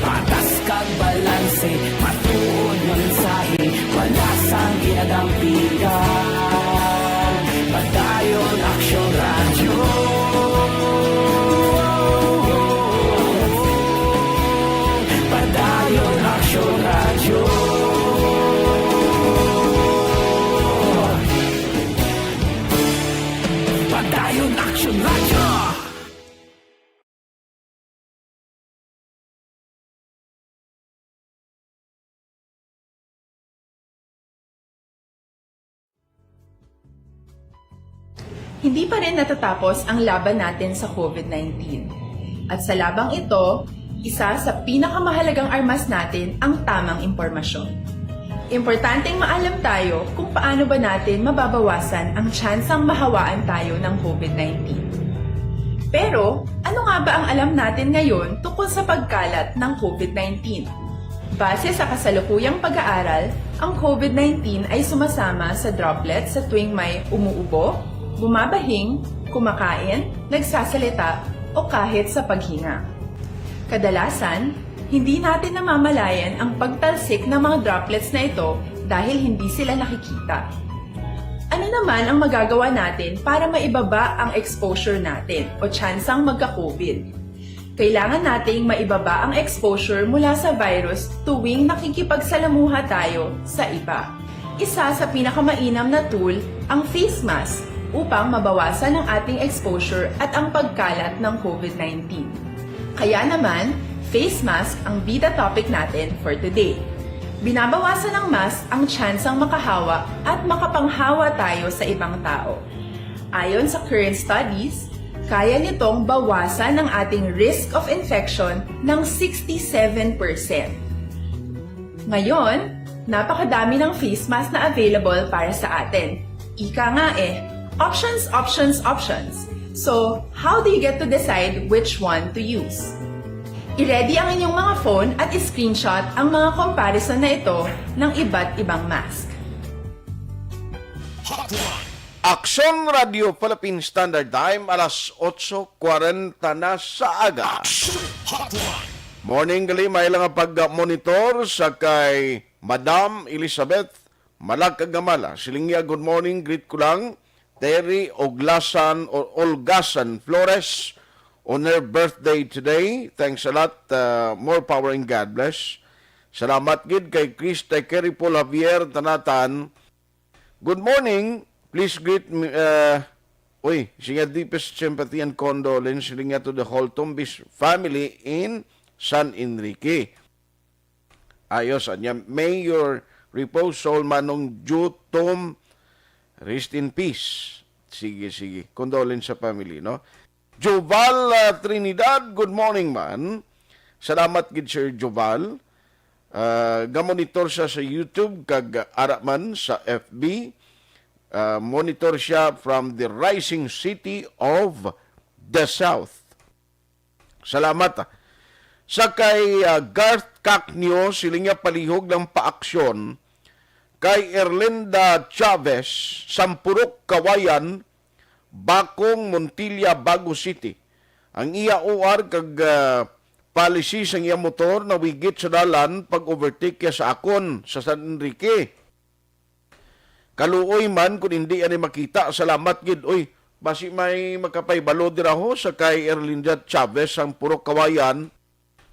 Patas kag balanse, matuod nga mensahe, wala sang ginadampigan. Padayon Aksyon Radyo. Padayon Aksyon Radyo. Padayon Aksyon Radyo. Hindi pa rin natatapos ang laban natin sa COVID nineteen. At sa labang ito, isa sa pinakamahalagang armas natin ang tamang impormasyon. Importanteng maalam tayo kung paano ba natin mababawasan ang tsansang mahawaan tayo ng COVID nineteen. Pero, ano nga ba ang alam natin ngayon tungkol sa pagkalat ng COVID nineteen? Base sa kasalukuyang pag-aaral, ang COVID nineteen ay sumasama sa droplets sa tuwing may umuubo, bumabahing, kumakain, nagsasalita, o kahit sa paghinga. Kadalasan, hindi natin namamalayan ang pagtalsik ng mga droplets na ito dahil hindi sila nakikita. Ano naman ang magagawa natin para maibaba ang exposure natin o tsansang magka-COVID? Kailangan nating maibaba ang exposure mula sa virus tuwing nakikipagsalamuha tayo sa iba. Isa sa pinakamainam na tool ang face mask upang mabawasan ang ating exposure at ang pagkalat ng COVID nineteen. Kaya naman, face mask ang bida topic natin for today. Binabawasan ng mask ang tsansang makahawa at makapanghawa tayo sa ibang tao. Ayon sa current studies, kaya nitong bawasan ang ating risk of infection ng sixty-seven percent. Ngayon, Napakadami ng face mask na available para sa atin. Ika nga eh, options, options, options. So, how do you get to decide which one to use? I-ready ang inyong mga phone at i-screenshot ang mga comparison na ito ng iba't ibang mask. Hotline. Aksyon Radio Philippine Standard Time, alas otso kwarenta na sa aga. Aksyon Hotline. Morning, gali, may lang pag-monitor sa kay Madam Elizabeth Malagkag Gamala. Siling niya, "Good morning, greet ko lang Terry Oglasan o Olgasan Flores on her birthday today. Thanks a lot. Uh, more power and God bless." Salamat gid kay Chris, kay Kerry Paul Javier, Tanatan. "Good morning. Please greet me." Uh, uy, siya deepest sympathy and condolence rin nga to the whole Tumbis family in San Enrique. Ayos, anya, may your repose soul, Manong Jutom. Rest in peace. Sige, sige. Condolence sa family, no? Joval uh, Trinidad, good morning, man. Salamat gid, Sir Joval. Uh, gamonitor siya sa YouTube, kag ara man sa F B. Uh, monitor siya from the rising city of the South. Salamat. Ah. Sa kay uh, Garth Cacnio, siling niya palihog lang paaksyon kay Erlinda Chavez, Sampurok, Kawayan, Bakong, Montilla, Bago City. Ang iya O R kag uh, policy sang iya motor nawigit sa dalan pag-overtake niya sa akon sa San Enrique. Kaluoy man kun hindi ani makita, salamat gid. Uy, basi may makapahibalo dira ho sa kay Erlinda Chavez sang Purok Kawayan,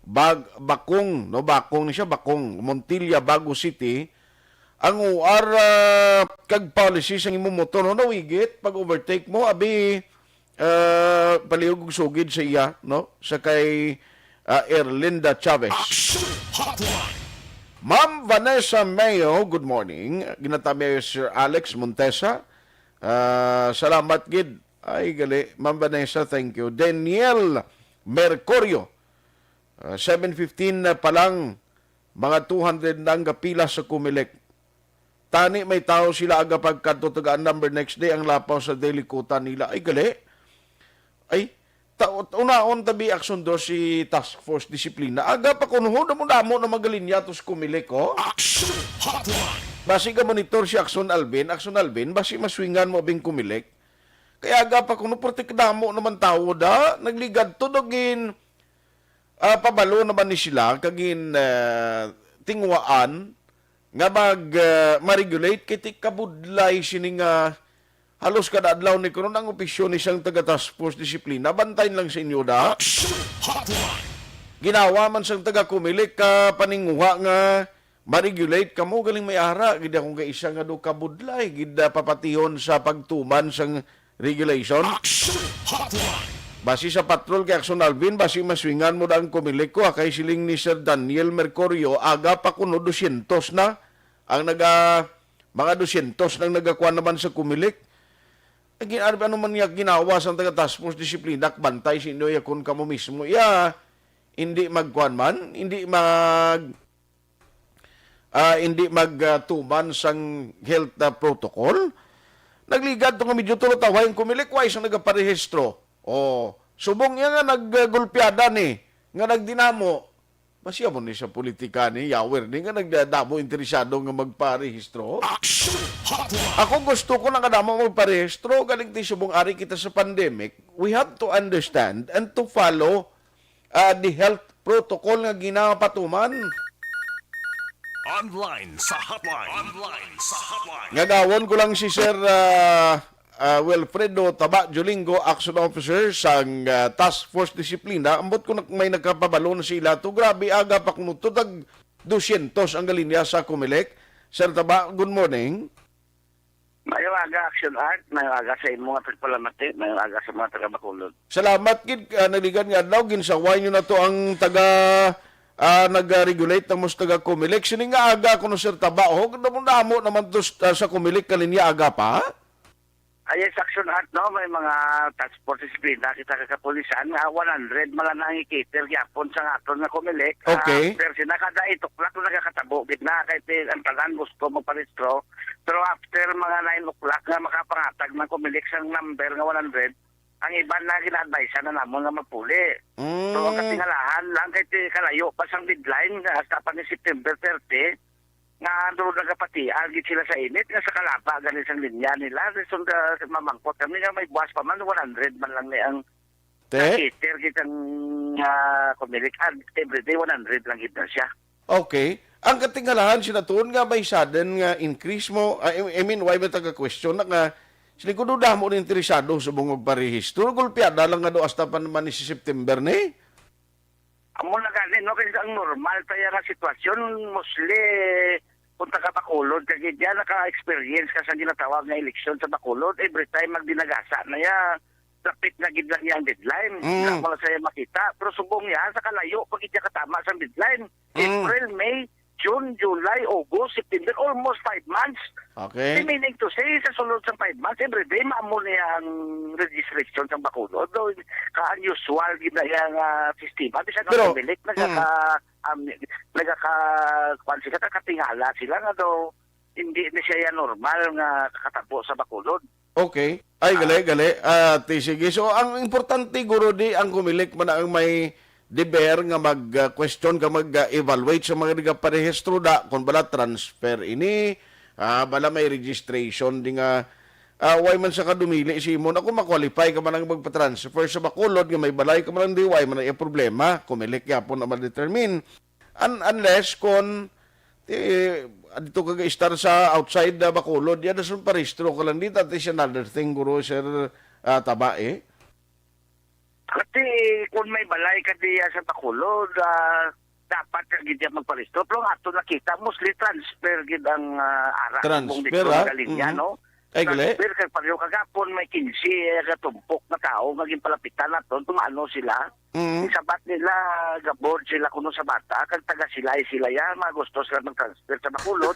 Bag Bakong, no, Bakong ni siya, Bakong, Montilla, Bago City. Ang O R ah, kag policy sang imong motor, no, nawigit pag overtake mo, abi, ah, palihog og sugid sa iya, no, sa kay ah, Erlinda Chavez. Action Hotline. Ma'am Vanessa Mayo, good morning. Ginatami Sir Alex Montesa. Ah, salamat gid. Ay, gali. Ma'am Vanessa, thank you. Daniel Mercurio, ah, seven fifteen na pa lang, mga two hundred na ang gapila sa Comelec. Tani may tawo sila aga pagkadto tagaan number next day ang lapaw sa delikutan nila. Ay, gali. Ay, ta- unaon tabi aksyon do si Task Force Disiplina. Aga pa kuno ho, damo-damo na magalinya to sa Comelec, oh. Action Hotline. Basi ka monitor si Aksyon Alvin. Aksyon Alvin, basi maswingan mo bing Comelec. Kaya aga pa kuno, pwerte kadamo naman tawo da. Nagligad to, dagin ah, pabalo naman ni sila kag gin ah, tinguhaan nga mag ah, ma-regulate kay ti kabudlay sini nga halos kada adlaw ni karon ang opisyon ni sang taga task force disiplina. Bantayan lang sa inyo da. Action Hotline. Ginawa man sang taga Comelec ka paninguha nga ma-regulate kamo, galing may ara gid akong kaisa nga do kabudlay gid ah, papatihon sa pagtuman sang regulation. Action Hotline. Basi sa patrol kay Action Alvin, basi maswingan mo da ang Comelec ko, ah, kay siling ni Sir Daniel Mercurio, aga pa kuno dosyentos na ang naga mga dosyentos nang nagakuan naman sa Comelec. Ang gin- ano man niya ginawa sang taga task force disiplina, bantay sa inyo, ya, kung kamo mismo, ya, hindi magkuan man, hindi mag ah, hindi magtuman sang health ah, protocol. Nagligad to nga medyo tulotaway ang Comelec, wa sang nagaparehistro. Oh, subong iya nga naggulpiada ni, nga nagdinamo. Basi amo ni sa politika ni, yawer ni nga nagdadamo interesado nga magparehistro. Action Hotline. Ako gusto ko nakadamo magparehistro, galing ti subong ari kita sa pandemic. We have to understand and to follow ah, the health protocol nga ginapatuman. Online sa hotline. Online sa hotline. Ngagawon ko lang si Sir ah, ah, Wilfredo Taba Jolingo, Action Officer sang ah, Task Force Disiplina. Ambot ko nak- may nagkapabalo na sila to. Grabe, aga pa kuno to. Tag dosyentos ang galinya sa Comelec. Sir Taba, good morning. Maayong aga, Action Art. Maayong aga sa imo nga tagpalamati. Maayong aga sa mga taga-Bacolod. Salamat gid, ah, naligan nga adlaw, ginsaway nyo na to ang taga ah, nag-regulate na mo sa taga Comelec. Sini nga aga kuno, Sir Taba, oh, damo-damo naman to s- ah, sa Comelec kalinya aga pa. Ay, sa Action Art, no, may mga task force disiplina kita kag kapulisan nga one hundred man lang ang i-cater gyapon sa aton nga Comelec. Ah, Okay. Pero sina kada eight o'clock na nagakatabo gid na kay ti-, ang tanan gusto magparehistro. Pero after mga nine o'clock nga makapangatag ng Comelec sang number nga one hundred, ang iban na gina-advise na namon nga magpuli. So, ang Mm. katingalahan lang kay ti-, kalayo pa sang deadline nga hasta pa ni September thirty, nga ano nagapatian gid sila sa init nga sa kalaba gani sang linya nila. So, da-, mamangkot kami nga may buwas pa man, one hundred man lang ni ang Te? cater gid ang, ah, Comelec. Ah, everyday, one hundred lang gid na siya. Okay. Ang katingalahan, Senator, nga may sudden nga increase mo, ah, I, I mean, why may taga-question na nga, sila ko daw damo na interesado sa mga magparehistro. Gulpiada lang nga daw hasta pa naman ni si September ni. Amo na gani, no? Kay ang normal tayo nga sitwasyon, mostly, kung taga Bacolod, kag diyan naka-experience ka sa ginatawag nga eleksyon sa Bacolod, every time magdinagasa na ya, lapit na gid lang yang deadline. Mm. Wala mo na siya makita. Pero subong yan, sa kalayo, pag hindi katama sa deadline, Mm. April, May, June, July, August, September, almost five months. Okay. Di meaning to say, sa sulod sa five months, every day, maamo niya ang registration sa Bacolod. Though, ka-unusual gid na iyang, ah, sistema. Bisan Pero, ang Comelec, mm. nagaka-, um, nagaka-, kuwan sila, kakatingala sila nga daw, hindi na siya yan normal nga kakatabo sa Bacolod. Okay. Ay, Ah. gali, gali. Ah, ti, sige. So, ang importante, guro, di ang Comelec man ang may deber nga mag, ah, question ka, mag, ah, evaluate sa mga nagaparehistro da, kung bala transfer ini, ah, bala may registration di nga, ah, why man sa kadumili si imo, na kung ma-qualify ka man ang magpa-transfer sa Bacolod nga may balay ka man ang di, why man ang problema, Comelec yapon na ma-determine. Un-, unless kon, eh, adto ka ga-istar sa outside na Bacolod, yan, dason parehistro ka lang dito, that is another thing, guro, sir, ah, Taba, eh. Kasi kung may balay ka diya sa Bacolod, ah, dapat ka gid diya magparehistro. Pero ang ato nakita, mostly transfer gid ang, ah, ara Transfer, subong dito ah? Magaling niya, Mhm. no? Ay, gali. Transfer kag pareho kagapon, may quince, eh, katumpok na tao nga ginpalapitan naton, tumano sila. Mm. Isabat nila, ga-bored sila kuno sa bata, kag taga Silay sila yan, mga gusto sila mag-transfer sa Bacolod.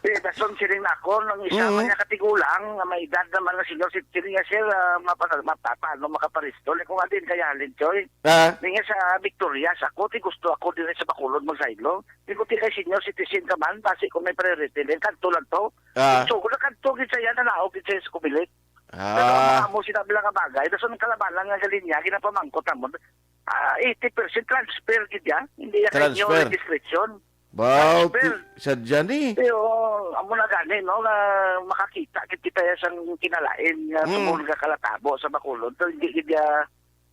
Eh, dason siling nako, nang isa Mm. man niya katigulang, nga may edad naman nga senior citizen niya, sir, ah, mapa-, mapa-, paano makaparehistro? Ni ko nga din kaya, Linchoy. Ah. Di nga sa Victorias ako, ti gusto ako din sa Bacolod magsaylo. Di ko ti kay senior citizen ka man, basi kung may priority din, kadto lang to. Ah. So, kung nakadto gid sa iya, nanaog gid sa Comelec. Pero Ah. ang amo sinabi lang nga bagay, dason ang kalabanan nga gali niya, ginapamangkot namon, ah, eighty percent transfer gid ya, hindi ya kay inyo Transfer. registration. Wow, Transfer. ti-, sadya ni. Pero, amo na gani, no, nga makakita gid kita ya sang kinalain nga Mm. tungod nga kalatabo sa Bacolod. So, hindi gid ya,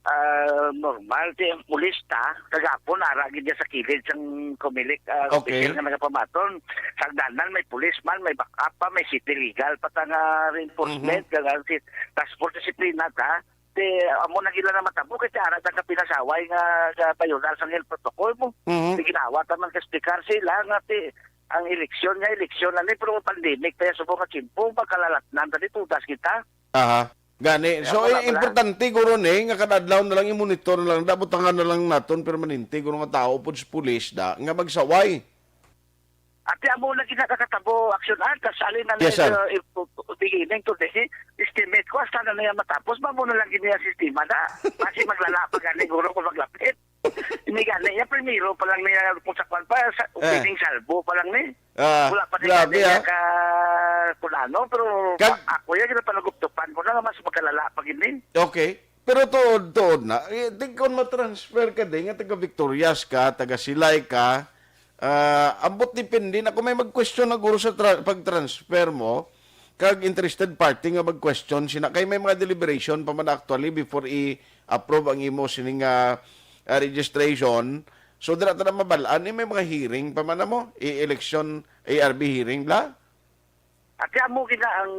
ah, normal. Kay ang pulis ta, kagapon, ara gid ya sa kilid sang Comelec, ah, Okay. opisyal nga nagapamaton. Sa hagdanan, may pulis man, may backup pa, may city legal pa ta nga reinforcement, Mhm. kag ang si-, task force disiplina ta. Ti, amo na gila na matabo, kay ti ara ta ka pinasaway nga, nga bayunar sang health protocol mo. Mhm. Ti ginawa ta man ka speaker sila nga ti, ang eleksyon nga eleksyon na ni, pero pandemic pa ya subong nga tiyempo, magkalalatnan ta di, tudas kita. Aha. Gani. Kaya So, wala, eh, wala. importante, guro, ni, nga kada adlaw na lang i-monitor na lang, da, butangan na lang naton permanente, guro, nga tao pod sa pulis, da, nga magsaway. Ati amo na ginakakatabo, Action Art, tas alin na Yes, sir. na, uh, if, beginning today, estimate ko, hasta na niya matapos, mamo na lang gini ang sistema na. Basi maglala pa gani, guro, kung maglapit. Hindi gani, ya primero pa lang niya, kung sa kwan pa, sa Eh. opening salvo pa lang ni. Ah, Wala pa ni grabe, gani, ah. ya ka, kung ano, pero Kag- a-, ako ya, ginapanaguptupan ko na nga mas magkalala pa gini. Okay. Pero tuod, tuod na. Eh, di kon matransfer ka din, nga taga Victorias ka, taga Silay ka, ah, ambot depende na kung may mag-question na guro sa tra-, pag-transfer mo, kag interested party nga mag-question sina, kay may mga deliberation pa man actually before i-approve ang imo sining, ah, ah, registration. So, dira ta na mabal-an, eh, may mga hearing pa man na mo, i-election, A R B hearing, bla? Ati amo gina ang,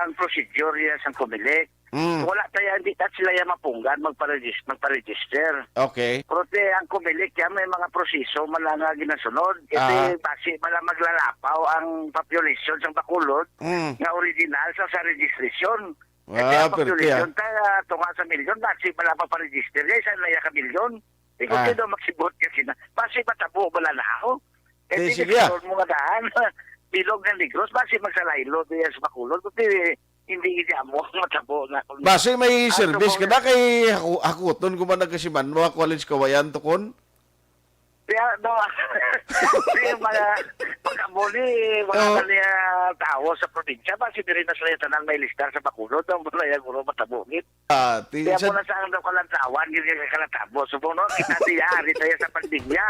ang procedure ya sang Comelec. Mm. Wala tayo, hindi ta sila ya mapunggan magpa-regis-, magpa-register. Okay. Pero ti ang Comelec ya may mga proseso man lang nga ginasunod. Kasi Ah. basi man lang maglalapaw ang population sang Bacolod Mm. nga original sa, sa registration. Kasi Ah, ang perte, population ah. ta, ah, tunga sa milyon, basi man lang maparegister ya, isa na ya ka milyon. Di ko Ah. sino magsibot kasi na, basi matabo man lang na ako. Eh, Eh, di sige, ah. nagkaroon mo nga daan, bilog nga Negros, basi magsalaylo diya sa Bacolod. Kundi hindi gid amo ang matabo nga kung Basi may Ah, service ka subong na kay haku-, hakuton ko man nagkasiman mo, college kawayan to kon? Kaya, no, yung mga pagkabuli, mga Oo. kaniya tao sa probinsya, ba, si diri na sila tanan may listar sa Bacolod, ang mga yung mga matabo, gid. Ah, ti-, Kaya sa mo na sa ang daw kalantawan, gid yung kalatabo. So, no, kita diya, ari tayo sa pandemya.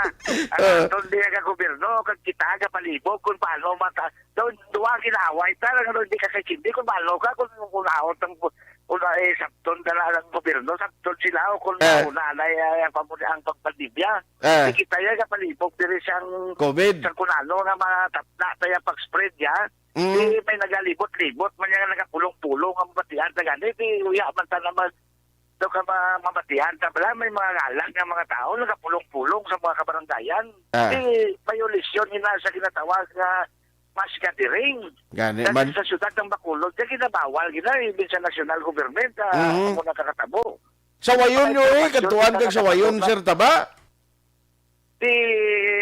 Ang Ah. aton diya ka gobyerno, kag kita ka palibog, kung paano mata-, daw, duwa ginaaway, ta, ano, hindi ka kakindi, kung paano ka, kung, kung aot ang, kung, eh, sabton na lang ang gobyerno, sabton sila, o kung Ah. nauna na, eh, ang pamuli-, ang pagpandemya. Ah. Di kita yan, kapalibog, diri siyang, Covid. Siyang kung ano nga matapna tayo pag-spread ya. Mm. Di may nagalibot-libot man yan, nagapulong-pulong ang mabatian na gani. Di uya man ta na mag, daw ka ma-, mabatian ta bala, may mga ngalan nga mga tao, nagapulong-pulong sa mga kabarangayan. Ah. Di violation yun na sa ginatawag nga mass gathering. Gani Sa, man. sa syudad ng Bacolod, kaya ginabawal, gina, even sa national government, ah, Mhm. amo nakakatabo. Sawayon Ay, nyo, eh, sawayon, kadtuan kag sawayon, nakakatabo. Sir Taba? Di,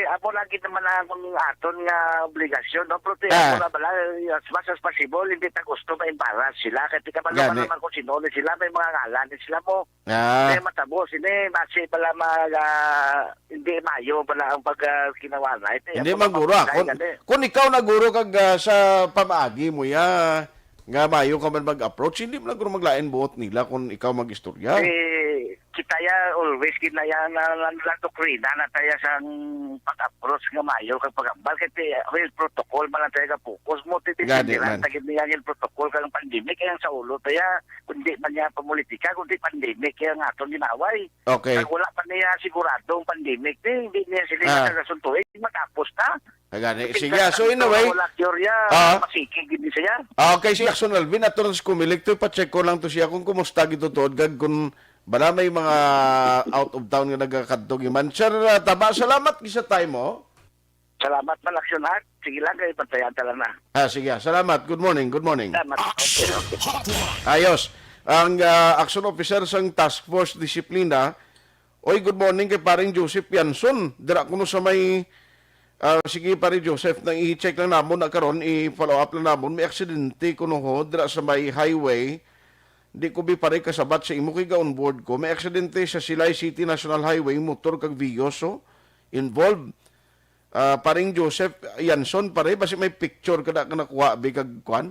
amo lang gid naman ang aton nga obligasyon, no? Pero ti, Ah. amo na bala, as much as possible, hindi ta gusto ma-embarrass sila. Kaya di ka man Gani. naman kung sino ni sila, may mga ngalan ni sila mo. Ah. May matabo sini, basi bala mag, ah, hindi mayo bala ang pag, ah, ginawa na. Ito, Hindi amo na maguro, ah. mapatay Kung, gani. kung ikaw naguro kag, ah, sa pamaagi mo ya, nga mayo ka man mag-approach, hindi mo naguro maglain buot nila kung ikaw mag-istorya. Eh, kita ya always gid na yan, na, na, na doktrina na tayo sang pag-approach nga mayo kag pag-ambal. Kaya ti, well, protocol man lang tayo ka-focus mo. Ti, ti, Gani sindiran man. ta gid niya yung protocol kang pandemic. Kaya sa ulo tayo, kundi man niya pamulitika, kundi pandemic kaya nga atong ginaway. Okay. Kag wala pa niya sigurado ang pandemic, ti, hindi niya sila Ah. matagas ang tuig, matapos na. Kagani. Sige, so in a way, Wala teorya, ah. masikig gid siya. Ah, okay, si Action Alvin, ato lang sa Comelec to, ipa-check ko lang to siya kung kumusta gitutuod, kag kung bala may mga out of town nga nagakadto giman. Sir, ah, Taba, salamat gid sa time mo. Salamat man, Action Art. Sige lang, kay bantayan ta lang na. Ah, sige, ah, salamat. Good morning, good morning. Salamat. Okay, okay. Ayos. Ang, ah, action officer sang Task Force Disiplina, oy, good morning kay Paring Joseph Pianson. Dira kuno sa may, ah, sige, Pare Joseph, nang i-check lang namon na karon, i-follow up lang namon. May aksidente kuno ho, dira sa may highway. Di ko bi pare kasabat sa imo kay ga-onboard ko. May aksidente sa Silay City National Highway, motor kag Vios, oh, involved. Ah, Paring Joseph Yanson, pare, basi may picture ka na, ka nakuha, bi, kag kwan?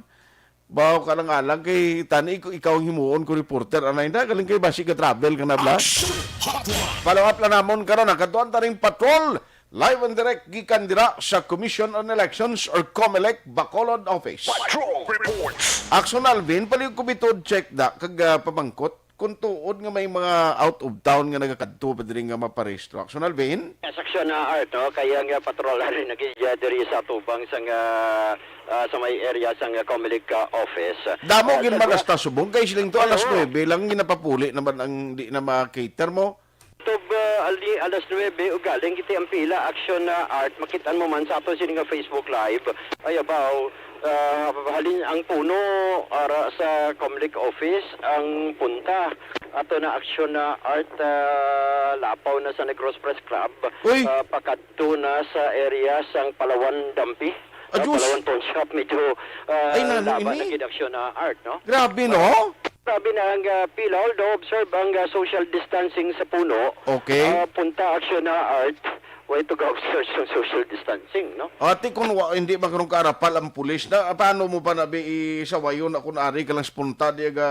Baw ka lang alang kay tani, ik-, ikaw ang himuon ko reporter. Anay na, galing kay basi ka travel ka na, bla? Action Hotline. Follow up lang namon karon, ang Katuan Taring Patrol, live and direct gikan dira sa Commission on Elections or Comelec Bacolod Office. Patrol Reports. Action Alvin, palihog ko bitod check da, kag, ah, pamangkot. Kung tuod nga may mga out of town nga nagakadto pa diri nga maparehistro. Action Alvin? Yes, Action, ah, Art, no? Kaya nga patrol ari nagigya diri sa tubang sang, ah, ah, sa may area sang, ah, Comelec, ah, office. Damo Ah, gid sa man dua- hasta subong kay siling to alas Oo. nuebe lang ginapapuli naman ang di na ma-cater mo. Tub, ah, ali-, alas nuebe, ugaling kita ang pila, Action, ah, Art. Makitaan mo man sa ato sini nga Facebook Live. Ay, abaw, ah, halin ang puno, ara sa Comelec office, ang punta. Ato na Action, ah, Art, ah, lapaw na sa Negros Press Club. Uy! Ah, pakadto na sa area sang Palawan Dampi. Ah, Ah, Diyos! Palawan Pawn Shop, medyo, ah, Ay, nano laba ini? na gid Action, ah, Art, no? Grabe, no? Grabe na ang, ah, pila. Although observe ang, ah, social distancing sa puno, Okay. ah, punta Action na Art, way to ga-observe sa social distancing, no? Ati, kung wa, hindi magkaroon kaarapal ang pulis, na, paano mo pa nabi isawayon na kung ari ka lang sa punta, di aga,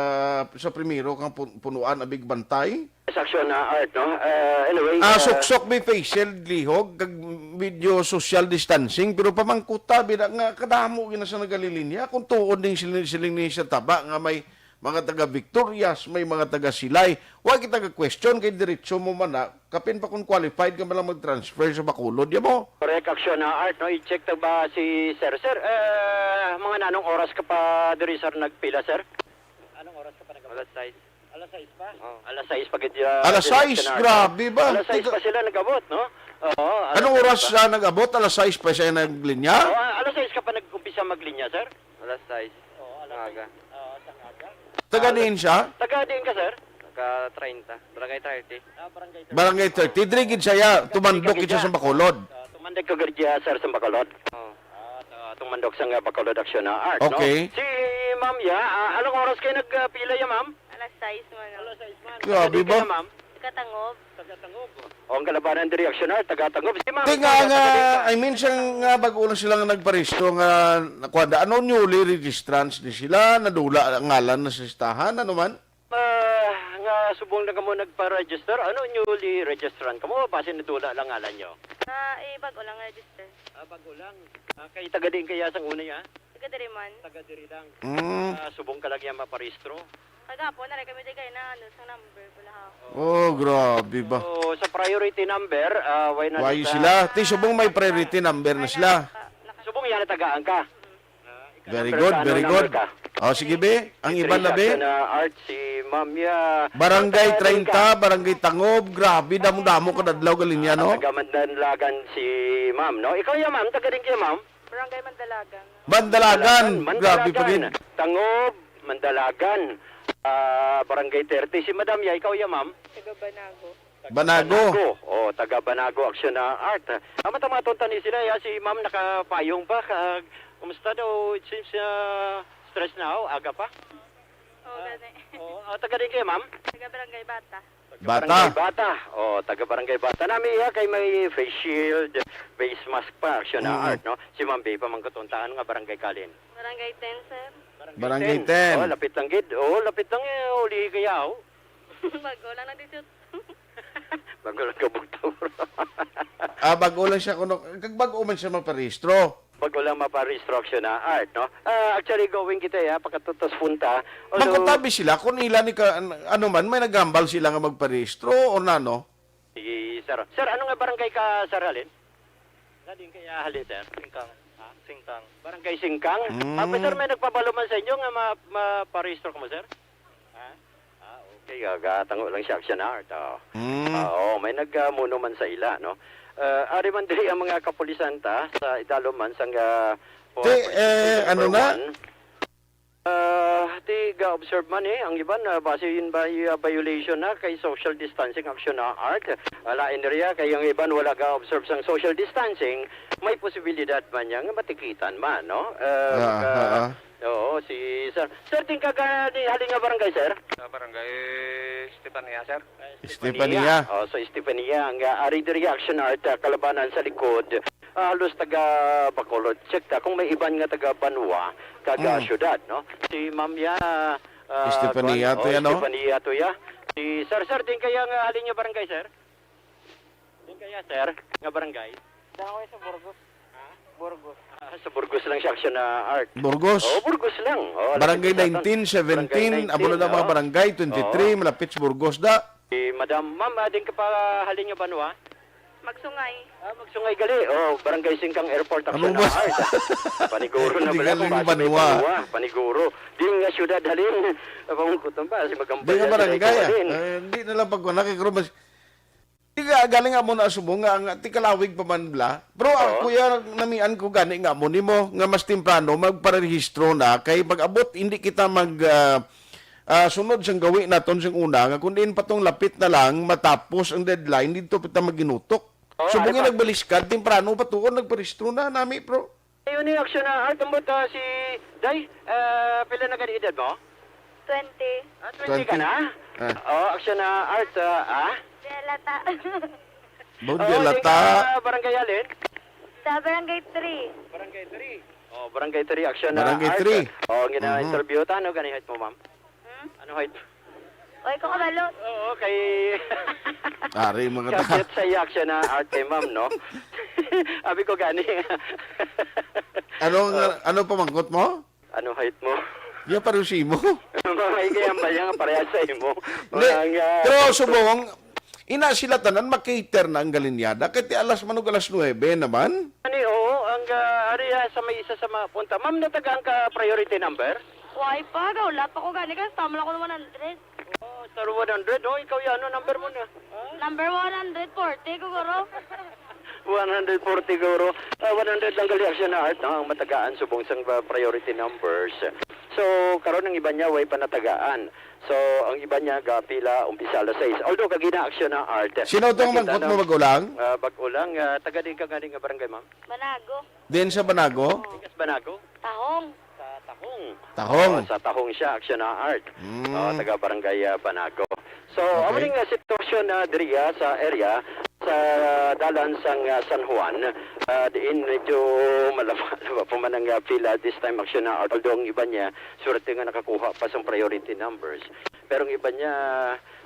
sa primero kang pun-, punuan, abig bantay? Sa Action na Art, no? Ah, anyway, Ah, ah, suksok may face shield, lihog, kag medyo social distancing, pero pamangkuta, bida nga kadamo gina sa nagalilinya, kung tuod ning siling, siling ni sa Taba nga may mga taga Victorias, may mga taga Silay. Wa kita ga-question kay diretso mo man na, kapin pa kung qualified ka man lang mag-transfer sa Bacolod, ya mo? Correct, Action na Art, no? I-check ta ba si Sir? Sir, eh, mga nanong oras ka pa diri, sir, nagpila, sir? Anong oras ka pa nag-abot? Alas sais. Alas sais pa? Oh. Alas sais pa gid, ah, Alas sais, Action na Art. grabe ba? Alas sais Tika- pa sila nag-abot, no? Oo, alas Anong sais oras pa. siya nag-abot? Alas sais pa siya naglinya? Oo, alas sais ka pa nag-umpisa maglinya, sir? Alas sais. Oo, alas Aga. sais. Oo, sa aga. Taga Ah, diin siya? Taga diin ka, sir? Taga treinta. Barangay thirty. Ah, barangay thirty. Barangay thirty. Diri gid siya, ya. Tumandok Diri gid siya siya. sa Bacolod. Ah, tumandok ka gid siya, sir, sa Bacolod. Oo. Ah, sa tumandok sa nga Bacolod Action na Art, no? Okay. Si Ma'am, ya, ah, anong oras kayo nagpila, ya, ma'am? Alas sais man. Alas sais man. Grabe ba? Taga di kayo, ma'am? Taga Tangob. Taga Tangob. O, ang kalabanan diri, aksyon na, taga Tangob. Si ma'am, Ti nga, taga, nga, taga di ka. I mean, siya nga bago lang sila nga nagparehistro nga, nakuha, ano, newly registrants ni sila, nadula ang ngalan na sa listahan, ano man? Ah, nga subong na kamo nagpa-register, ano, newly registrant kamo, basi nadula lang ngalan nyo? Ah, eh, bago lang register. Ah, bago lang. Ah, kay taga diin kaya sang una, ya? Taga diri man. Taga diri lang. Mm. Ah, subong ka lang yan maparehistro. Kagapon, naray kami di kay na, ano, sa number, wala ako. Oh, grabe ba? So, sa priority number, ah, why na Why sa sila? Ti, subong may priority number na Ay, sila. naka-, naka- Subong yan, natagaan ka. Mm. Very Number good, ka, very ano, good. number ka? Oh, sige, be. Ang Si iban na, Trisha be. Action na Art, si Ma'am, ya. Barangay Taga treinta, ka? Barangay Tangob. Grabe, damo-damo ka dadlaw, galing yan, Ah, no? Taga Mandalagan si Ma'am, no? Ikaw, ya, Ma'am, taga din kayo, Ma'am? Barangay Mandalagan. Mandalagan. Mandalagan. Grabe pa gid. Tangob, Mandalagan. Ah, Barangay thirty. Si Madam, ya, ikaw, ya, Ma'am? Taga Banago. Banago. Banago. Oh, taga Banago, aksyon na Art. Ah, matamaton tani sila, ya, si Ma'am nakapayong pa. Kag, kumusta daw? It seems, ah, stress na, oh, aga pa. Oo, Ah, gani. Oo. Ah, taga din kayo, Ma'am? Taga Barangay Bata. Taga Bata. Barangay Bata. Oh, taga Barangay Bata. Nami, ya, kay may face shield, face mask pa, aksyon na Mm. Art, no? Si Ma'am Bay pa, mangkutuntaan nga barangay kalin. Barangay ten, sir. Barangay Barangay ten. ten. Oh, lapit lang gid. Oh, lapit lang, eh. Uli kaya, oh. Bago lang nagdisut. Bago lang kabugtaw. Ah, bago lang siya kuno. Kag bago man siya maparehistro. Bago lang maparehistro, aksyon na Art, no? Ah, actually, going kita, ya, pakatutos punta. Although Mangkutabi sila kung ila ni ka, an-, ano man, may nagambal sila nga magparehistro o nano? Sige, sir. Sir, ano nga barangay ka, sir, halin? Nadin kaya halin, sir? Singkang. Ha? Singkang. Barangay Singkang? Mm. Ah, sir, may nagpabalo man sa inyo nga ma-, maparehistro ka mo, sir? Ha? Ah, okay. Ah, gatango lang siya, aksyon na Art. Oh. Mm. Ah, oo, may nag, ah, muno man sa ila, no? Ah, ari man diri ang mga kapulisan ta sa idalom man sang, ah, Ti, eh, ano na? Ah, ti ga-observe man, eh, ang iban, ah, base yun ba, ah, violation na kay social distancing action na Art. Ah, lain diri, ah, kay ang iban wala ga-observe sang social distancing, may posibilidad man niya nga matikitan man, no? Ah, Ah, maka-, ah, ah. Oo, si Sir. Sir, tingkag, ah, di halin nga barangay, sir? Sa barangay Estefania, sir. Estefania. Oh, so Estefania, ang, ah, ari diri action Art, ah, kalabanan sa likod. Ah, halos taga Bacolod. Check ta kung may iban nga taga Banwa, kag, ah, Mm. syudad, no? Si Ma'am ya, ah, Estefania kuan, to oh, ya, no? Estefania to ya. Si Sir, Sir, din kaya nga halin nga barangay, sir? Din kaya, sir, nga barangay? Diyan ako sa Burgos. Ha? Burgos. Ah, sa Burgos lang siya, action na Art. Burgos. Oh, Burgos lang. Oh, Barangay lapit sa aton. nineteen, seventeen, Barangay amo na nineteen, ang mga oh. barangay, twenty-three, Oo. malapit sa Burgos da. Si Madam, Ma'am, ah, din ka pa halin nga Banwa? Magsungay. Ah, Magsungay gali. Oh, Barangay Singkang Airport, Ano action na ba? Art. Paniguro na Hindi bala galing kung base may Banwa. Banwa. Paniguro. Di nga syudad halin. Abang kutom ba? Si Magambay Di nga na, barangay, ah. Halin. Eh, hindi na lang pagkuha na kay Chroma. Di ka galing nga mo na subong nga, nga ti kalawig pa man bla. Pero Oo. ako ya, namian ko gani nga mo nimo nga mas temprano magparehistro na kay pag-abot hindi kita mag, ah, ah, sunod sang gawi naton sing una nga kun diin pa tong lapit na lang matapos ang deadline dito pa ta maginutok. Oo, Subong ano nga pa? nagbaliskad, temprano pa tuon nagparehistro na nami, bro. Ayun ni action na Art, ambot, ah, si Day, ah, pila na gani edad mo? Twenty. Ah, twenty ka Twenty. na? Ah. Oh, action na Art, ah, ah? Delata. Bawal Oo, di di lata. ka barangay alin? Sa Barangay three. Barangay three. Oh, Barangay three, action na Barangay Art. three. Oh, ang gina-interview Mhm. ta, ano gani height mo, ma'am? Hmm? Ano height? Oy, ko kabalo. Oo, kay Ari, mga ta- Kapit sa iya, action na Art kay ma'am, no? Abi ko gani. Ano nga, Oh. ano pamangkot mo? Ano height mo? Ya, pareho sa imo. Mga igay ang baya nga parehas sa imo. Hindi, Mga, ah, pero subong, ina sila tanan, makater na ang galinyada. Kay ti alas, manog alas nuebe naman. Ani, oo, ang, ah, ari, ah, sa may isa sa mga punta. Ma'am, natagaan ka priority number? Why pa? Gawlat pa ko gani, kaya tama lang ko ng one hundred. Oh, star one hundred, oh, ikaw yan, ano number mo na? Ha? Number one hundred forty ko, guro. One hundred forty, guro. Ah, one hundred lang gali action na Art, no? Ang matagaan subong sang, ah, priority numbers. So, karon ang iban niya, way pa natagaan. So, ang iban niya, gapila, umpisa alas sais. Although, kagina action na Art. Sino tong Nakita mangkot na, mo, Bagulang? Ah, Bagulang, ah, taga di ka gani nga barangay, ma'am? Banago. Din sa Banago? Oo. Tigas Banago? Tahong. Sa Tahong. Tahong. Oh, sa Tahong siya, Action Art. Mm. Oh, taga Barangay, ah, Banago. So, amo Okay. ning, ah, sitwasyon na diri, ah, sa area, sa dalan sang, ah, San Juan, ah, diin medyo malaba-laba pa man ang, ah, pila this time, Action Art. Although ang iba niya, swerte nga nakakuha pa sang priority numbers. Pero ang iba niya,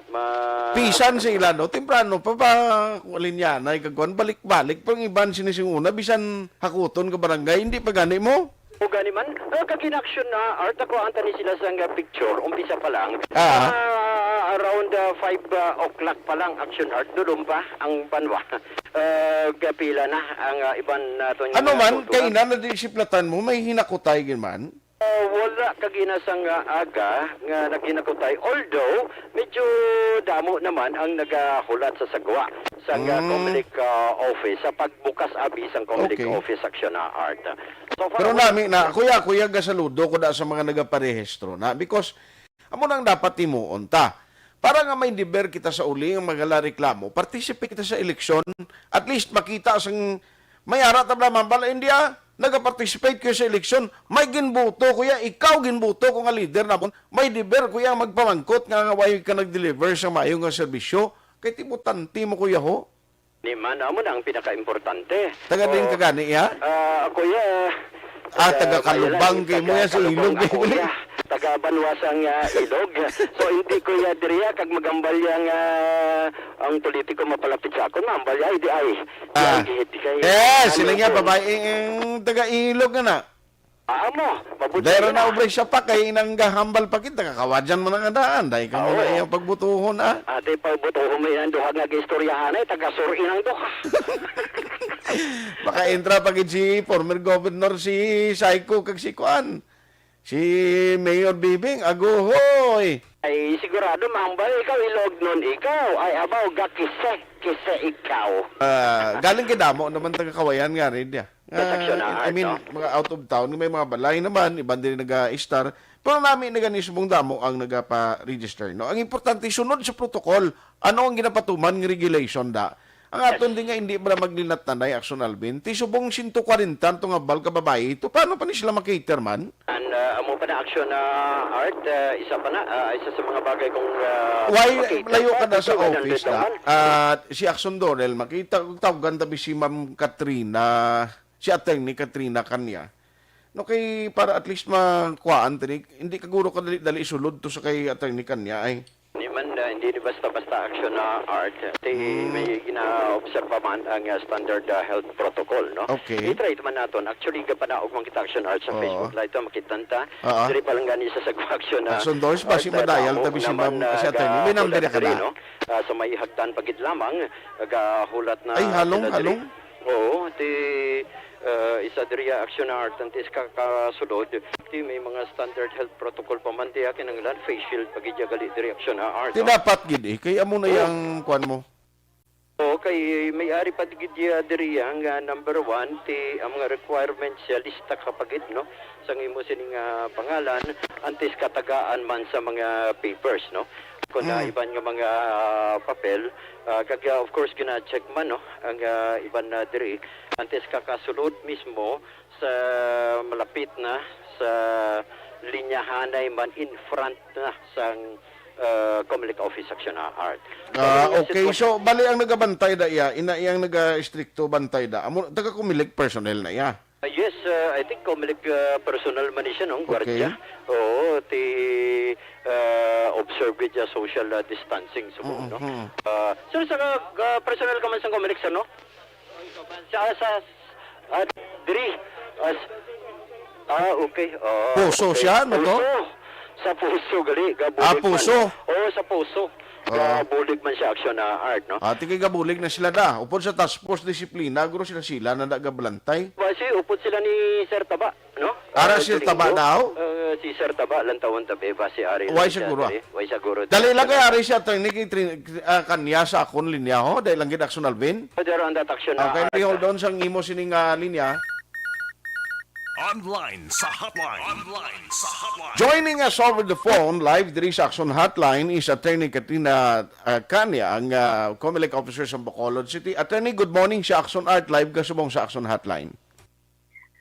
ma- Bisan sa ila, no? Temprano pa ba, linya na, ikagkuan, balik-balik pa ang iban sinising una, bisan hakuton ka barangay, hindi pa gani mo? O gani man, ah, kag in Action, ah, Art, ako ang tani sila sa nga picture, umpisa pa lang. Ah. Ah, around, ah, five, ah, o'clock pa lang, Action Art, dulom pa ang banwa. Ah, gapila na ang, ah, iban naton Ano nga man, photo. Kay ina na di siplatan mo, may hinakutay gid man? Ah, wala kagina sang, ah, aga nga naghinakutay. Although, medyo damo naman ang nagahulat sa sagwa sa, ah, Mm. Comelec, ah, office, sa pagbukas abi sang Comelec Okay. office, Action Art. So far, Pero wala. nami na, kuya, kuya, gasaludo ko da sa mga nagaparehistro na because amo nang dapat timuon ta. Para nga may deber kita sa uli nga magalareklamo, participate kita sa eleksyon, at least makita sang may ara ta bala mambal, India, nagaparticipate ko sa eleksyon, may ginbuto ko ya, ikaw ginbuto ko nga leader namon, may deber ko ya magpamangkot nga, nga way ka nag-deliver sa mayo nga serbisyo, kay tibutante mo, kuya, ho. Ni man, amo na ang pinakaimportante. Taga din Oo. ka gani, ya? Ah, ako ya. Ah, taga Kalubang kay mo ya sa Ilog. Taga Banwa sang, ah, Ilog. So, hindi ko ya diriya kag magambal ya nga ang politiko mapalapit sa akon, mambal ya, hindi ay. Ah. Hindi ay, hindi kay, Eh, ano sila nga, to? Babae, eh, taga Ilog nga na. Ah, amo, mabuti Dahil na. na ubray siya pa, kay inang gahambal pa kita, kakawadyan mo na nga daan, dahil ka mo na Oo. iyang pagbutuhon, ah. Ate, pagbutuhon mo yan, duha nga gistoryahan, ay, taga-sur inang duha. Makaintra pa gid si former governor, si Saiko, kag si Kuan. Si Mayor Bibing, aguhoy. Ay, sigurado, mahambal, ikaw, Ilognon, ikaw. Ay, abaw, ga kise, kise ikaw. Ah, galing kay damo naman taga Kawayan nga rin, ya. Sa Ah, section na I art, mean, no? mga out of town, may mga balay naman, iban din naga-star. Pero nami na gani subong damo ang nagapa-register, no? Ang importante, sunod sa protocol. Ano ang ginapatuman nga regulation da? Ang aton Yes. din nga hindi bala maglinat-tanay, Action Alvin. Ti subong sento kwarenta to nga bal ka babayi. Ito, paano pa ni sila makater man? And, uh, amo pa na action na art, uh, isa pa na, uh, isa sa mga bagay kung, uh, Why makita layo pa, ka na sa two hundred office na? naman. At si Action Dorel, makita, tawgan tabi si Ma'am Katrina, si Attorney Katrina Kanya. No, kay para at least makuhaan, tini, hindi kaguro ka dali-dali isulod to sa kay Attorney Kanya, ay. Hindi man, uh, hindi ni basta-basta action na art. Ti Hmm. may gina-obserba man ang, uh, standard, uh, health protocol, no? Okay. I-try man naton. Actually, gapanaog man kita action art sa Oo. Facebook Live, to, makita ta. Oo. Diri pa lang gani sa sagwa action na Action Doors, basi art, uh, madayal damo tabi si naman, Ma'am, uh, si Attorney. May number gahulat ka diri, na? no? Uh, sa may hagdan pa gid lamang, gahulat na Ay, halong, sila diri. halong. Oo, ti, uh, isa diri action na art, antes ka kasulod, ti may mga standard health protocol pa man, ti kinahanglan face shield pa gid ya gali diri action na art, Ti no? dapat gid eh, kay amo na Oo. yang kuan mo. Oo, kay may ari pa gid ya diri ang, ah, number one, ti ang mga requirements ya lista ka pa gid, no? Sang imo sining, ah, pangalan, antes ka tagaan man sa mga papers, no? Kung na Mm. iban nga mga, ah, papel, ah, kag, ah, of course, gina-check man, no? Ang, ah, iban na diri, antes ka kasulod mismo sa malapit na sa linyahanay man in front na sang, ah, Comelec office action na art. Ah, So, okay. sitwasyon So, bali ang nagabantay da iya, ina iyang naga-estrikto bantay da. Amo, taga Comelec personnel na iya. Ah, yes, ah, I think Comelec, ah, personnel man ni siya, no? Okay. Gwardiya. Oo, ti, ah, observe gid siya social, ah, distancing, subong, Mm, no? mm. Ah, sir, sa, ah, personnel ka man sa Comelec, sir, no? Sa, sa, ah, diri. Ah, s-, ah, okay. Ah, Puso okay. siya, ano to? Puso. Sa puso, gali. Gabulig Ah, puso. man. Oo, sa puso. Oo. Gabulig man siya, action na art, no? Ah, tigay gabulig na sila da. Upod sa task force disiplina, guro sila sila na nagabalantay. Basi, upod sila ni Sir Taba, no? Ara Ah, si Taba Domingo. daw? Ah, si Sir Taba, lantawon tabi, basi ari Why lang siya siguro, dali. ah? Why siguro Dali lang dali. kay ari siya, attorney, kay Trin-, ah, Kanya sa akon linya, ho? Dahil lang gid action, Alvin. Pero ang that action na Okay, art, hold ah. on sang imo sining, ah, linya. Online sa hotline. Online sa hotline. Joining us over the phone, live diri sa Action Hotline, is Attorney Katrina, ah, Kanya, ang, ah, Comelec officer sa Bacolod City. Attorney, good morning sa Action Art. Live ka subong sa Action Hotline.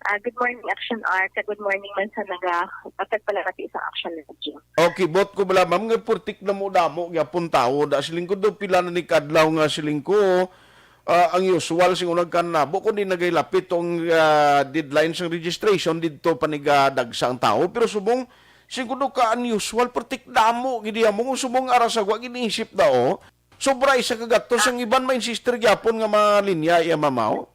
Ah, good morning, Action Art. Good morning man sa naga-, patag pala natin sa Action Legend. Okay, bot ko bala, ma'am, nga purtik na mo damo gyapon tawo. Da, siling ko do, pila na ni kadlaw nga siling ko, ah, ang usual sing unag kanabo, kundi nagailapit tong, ah, deadline sang registration, didto panigadagsa ang tawo. Pero subong, siling ko do ka unusual, purtik damo, gidi mo, kung subong ara sa wa, giniisip da, oh. Sobra isa ka gatos, ang iban ma-insister gyapon nga malinya iya mamaw.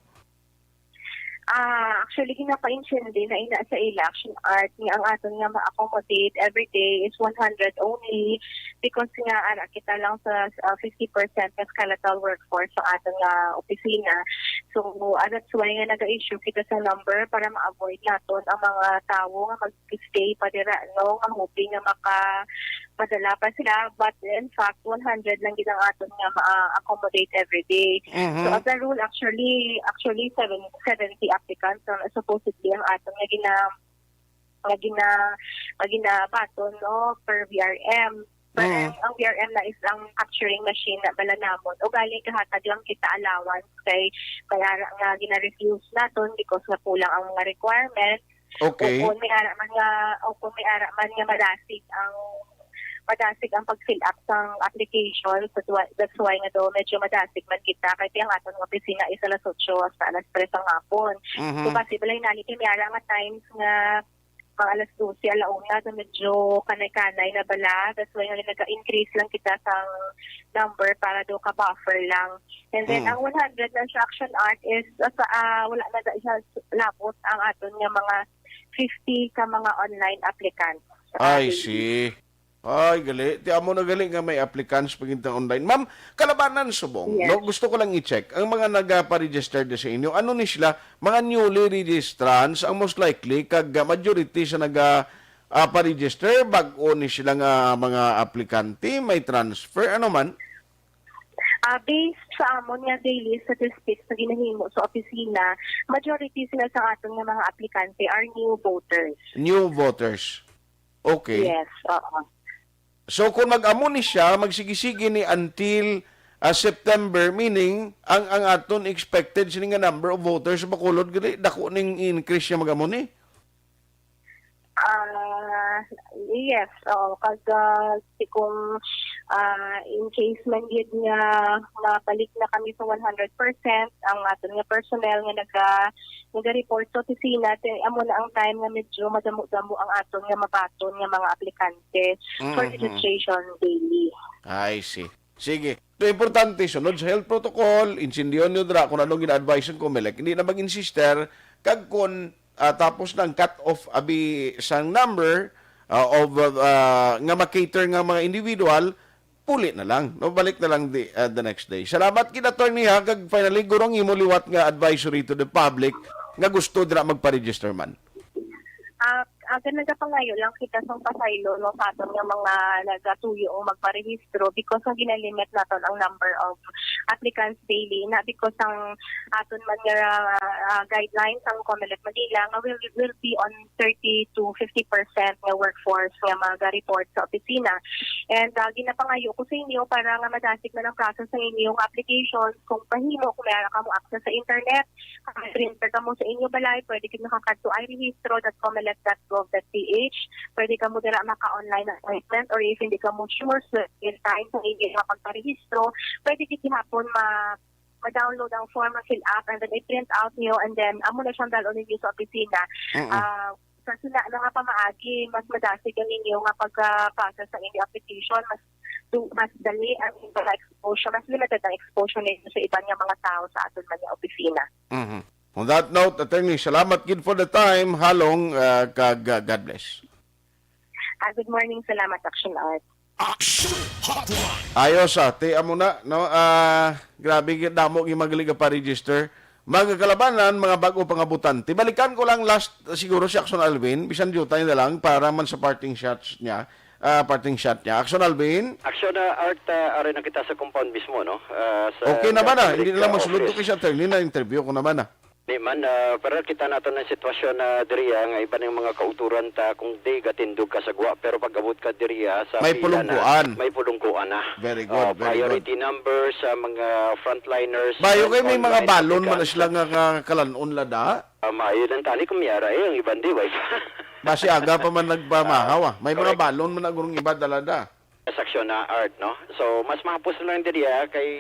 Ah, actually, ginapa-intindi na ina sa ila, Action Art, nga ang aton nga ma-accommodate every day is one hundred only because nga ara kita lang sa, ah, fifty percent nga skeletal workforce sa aton nga opisina. So, ah, that's why nga naga-issue kita sa number para ma-avoid naton ang mga tawo nga mag-stay pa dira, no, nga hoping nga maka-, madala pa sila. But in fact, one hundred lang gid ang aton nga ma-accommodate every day. So, Mhm. as a rule, actually, actually, seven, seventy applicants ang supposedly ang aton nga gina-, nga gina-, nga ginabaton, no, per V R M. But Mm. ang, ang V R M na is ang capturing machine na bala namon. Ugaling gahatag lang kita allowance kay may ara nga gina-refuse naton because nga kulang ang mga requirements. Okay. O kung may ara man nga, o kung may ara man nga madasig ang, madasig ang pag-fill up sang application. That's why, that's why nga daw medyo madasig man kita. Kay ang aton nga opisina is alas otso hasta alas tres ang hapon. Mhm. So, possible, hinali kay may ara nga times nga mga alas dose, ala una, so medyo kanay-kanay na bala. That's why nga nag-increase lang kita sang number para do ka buffer lang. And then, Mm. ang one hundred na siya, Action Art, is, ah, sa, ah, wala na da siya labot ang aton nga mga fifty ka mga online applicants. I see. Ay, gali. Ti amo na gali nga may applicants pagintang online. Ma'am, kalabanan subong, Yes. no? Gusto ko lang i-check. Ang mga nagapa-register di sa inyo, ano ni sila? Mga newly registrants ang most likely, kag, ah, majority sa naga, ah, pa-register, bag-o ni sila nga mga aplikante, may transfer, ano man? Ah, based sa amon nga daily statistics na ginahimo sa opisina, majority sila sa aton nga mga aplikante are new voters. New voters. Okay. Yes, oo. So, kung mag-amo ni siya, magsigi-sigi ni until, ah, September, meaning, ang, ang aton expected sini nga number of voters sa Bacolod, gali, dako ning increase siya mag-amo ni? Ah, yes, oo. Kag, ah, si kung, ah, in case man gid nga mabalik na kami sa one hundred percent, ang aton nga personnel nga naga-, naga-report sa opisina, ti-, amo na ang time nga medyo madamo-damo ang aton nga mabaton nga mga aplikante for Mm-hmm. registration daily. I see. Sige. So, importante, sunod sa health protocol, intindihan nyo dira kung anong gina-advise ng Comelec. Hindi na mag-insister, kag kung, ah, tapos na ang cut-off abi sang number, ah, of, ah, nga ma-cater nga mga individual, puli na lang, no? Balik na lang the, ah, the next day. Salamat gid, attorney, ha, kag finally, guro, ang imo liwat nga advisory to the public nga gusto dira magpa-register man. Ah, ah, nagapangayo lang kita sang pasaylo, no, sa aton nga mga nagatuyo o magparehistro because ang ginalimit naton ang number of applicants daily na because ang aton man nga, ah, guidelines ang Comelec Manila nga will, will be on thirty to fifty percent nga workforce nga maga-report sa opisina. And, ah, ginapangayo ko sa inyo para nga madasig man ang process sa inyong applications, kung pahimo, kung may ara kamo access sa internet, may printer kamo sa inyo balay, pwede gid makakadto iRehistro dot comelec dot gov dot P H. Pwede kamo dira maka-online appointment, or if hindi kamo sure sa time sa inyo nga pagparehistro, pwede gid gihapon ma-, ma-download ang form, ma-fill up, and then i-print out nyo, and then amo na siyang dalon ninyo sa opisina. Mm-mm. Ah, sa sina na nga pamaagi, mas madasig ang inyo nga pag-, ah, process sa inyong application, mas du-, mas dali ang inyong mga exposure, mas limited ang exposure ninyo sa iban nga mga tao sa aton man nga opisina. Mhm. On that note, attorney, salamat gid for the time. Halong, ah, kag, ah, God bless. Ah, good morning. Salamat, Action Art. Action Hotline. Ayos, ah, ti amo na, no? Ah, grabe gid, damo gyud magaling pa register. Mga kalabanan, mga bag-o pa nga botante. Balikan ko lang last, siguro si Action Alvin, bisan diutay na lang para man sa parting shots niya, ah, parting shot niya. Action Alvin? Action, ah, Art, ah, ari na kita sa compound mismo, no? Ah, sa Okay naman, ah. Hindi na lang masulod to kay si attorney, na-interview ko naman, ah. Di man, ah, pero kita nato ng sitwasyon na diri, ah, nga iban ang mga kauturan ta kung di gatindog ka sa gwa, pero pag-abot ka diri, ah, sa May pila na, pulungkuan. may pulungkuan na. Very good, Oh, very good. priority numbers sa mga frontliners, Bayo kay may mga frontline balon man applicants. sila nga, nga kalan-on la da. Ah, maayo lang tani kung may ara, eh, ang iban di, way pa. Basi aga pa man nagpamahaw, ah. May mga Correct. Balon man na gurong iba dala-da. Sa aksyon na art, no? So, mas mahapos na lang diri, ah, kay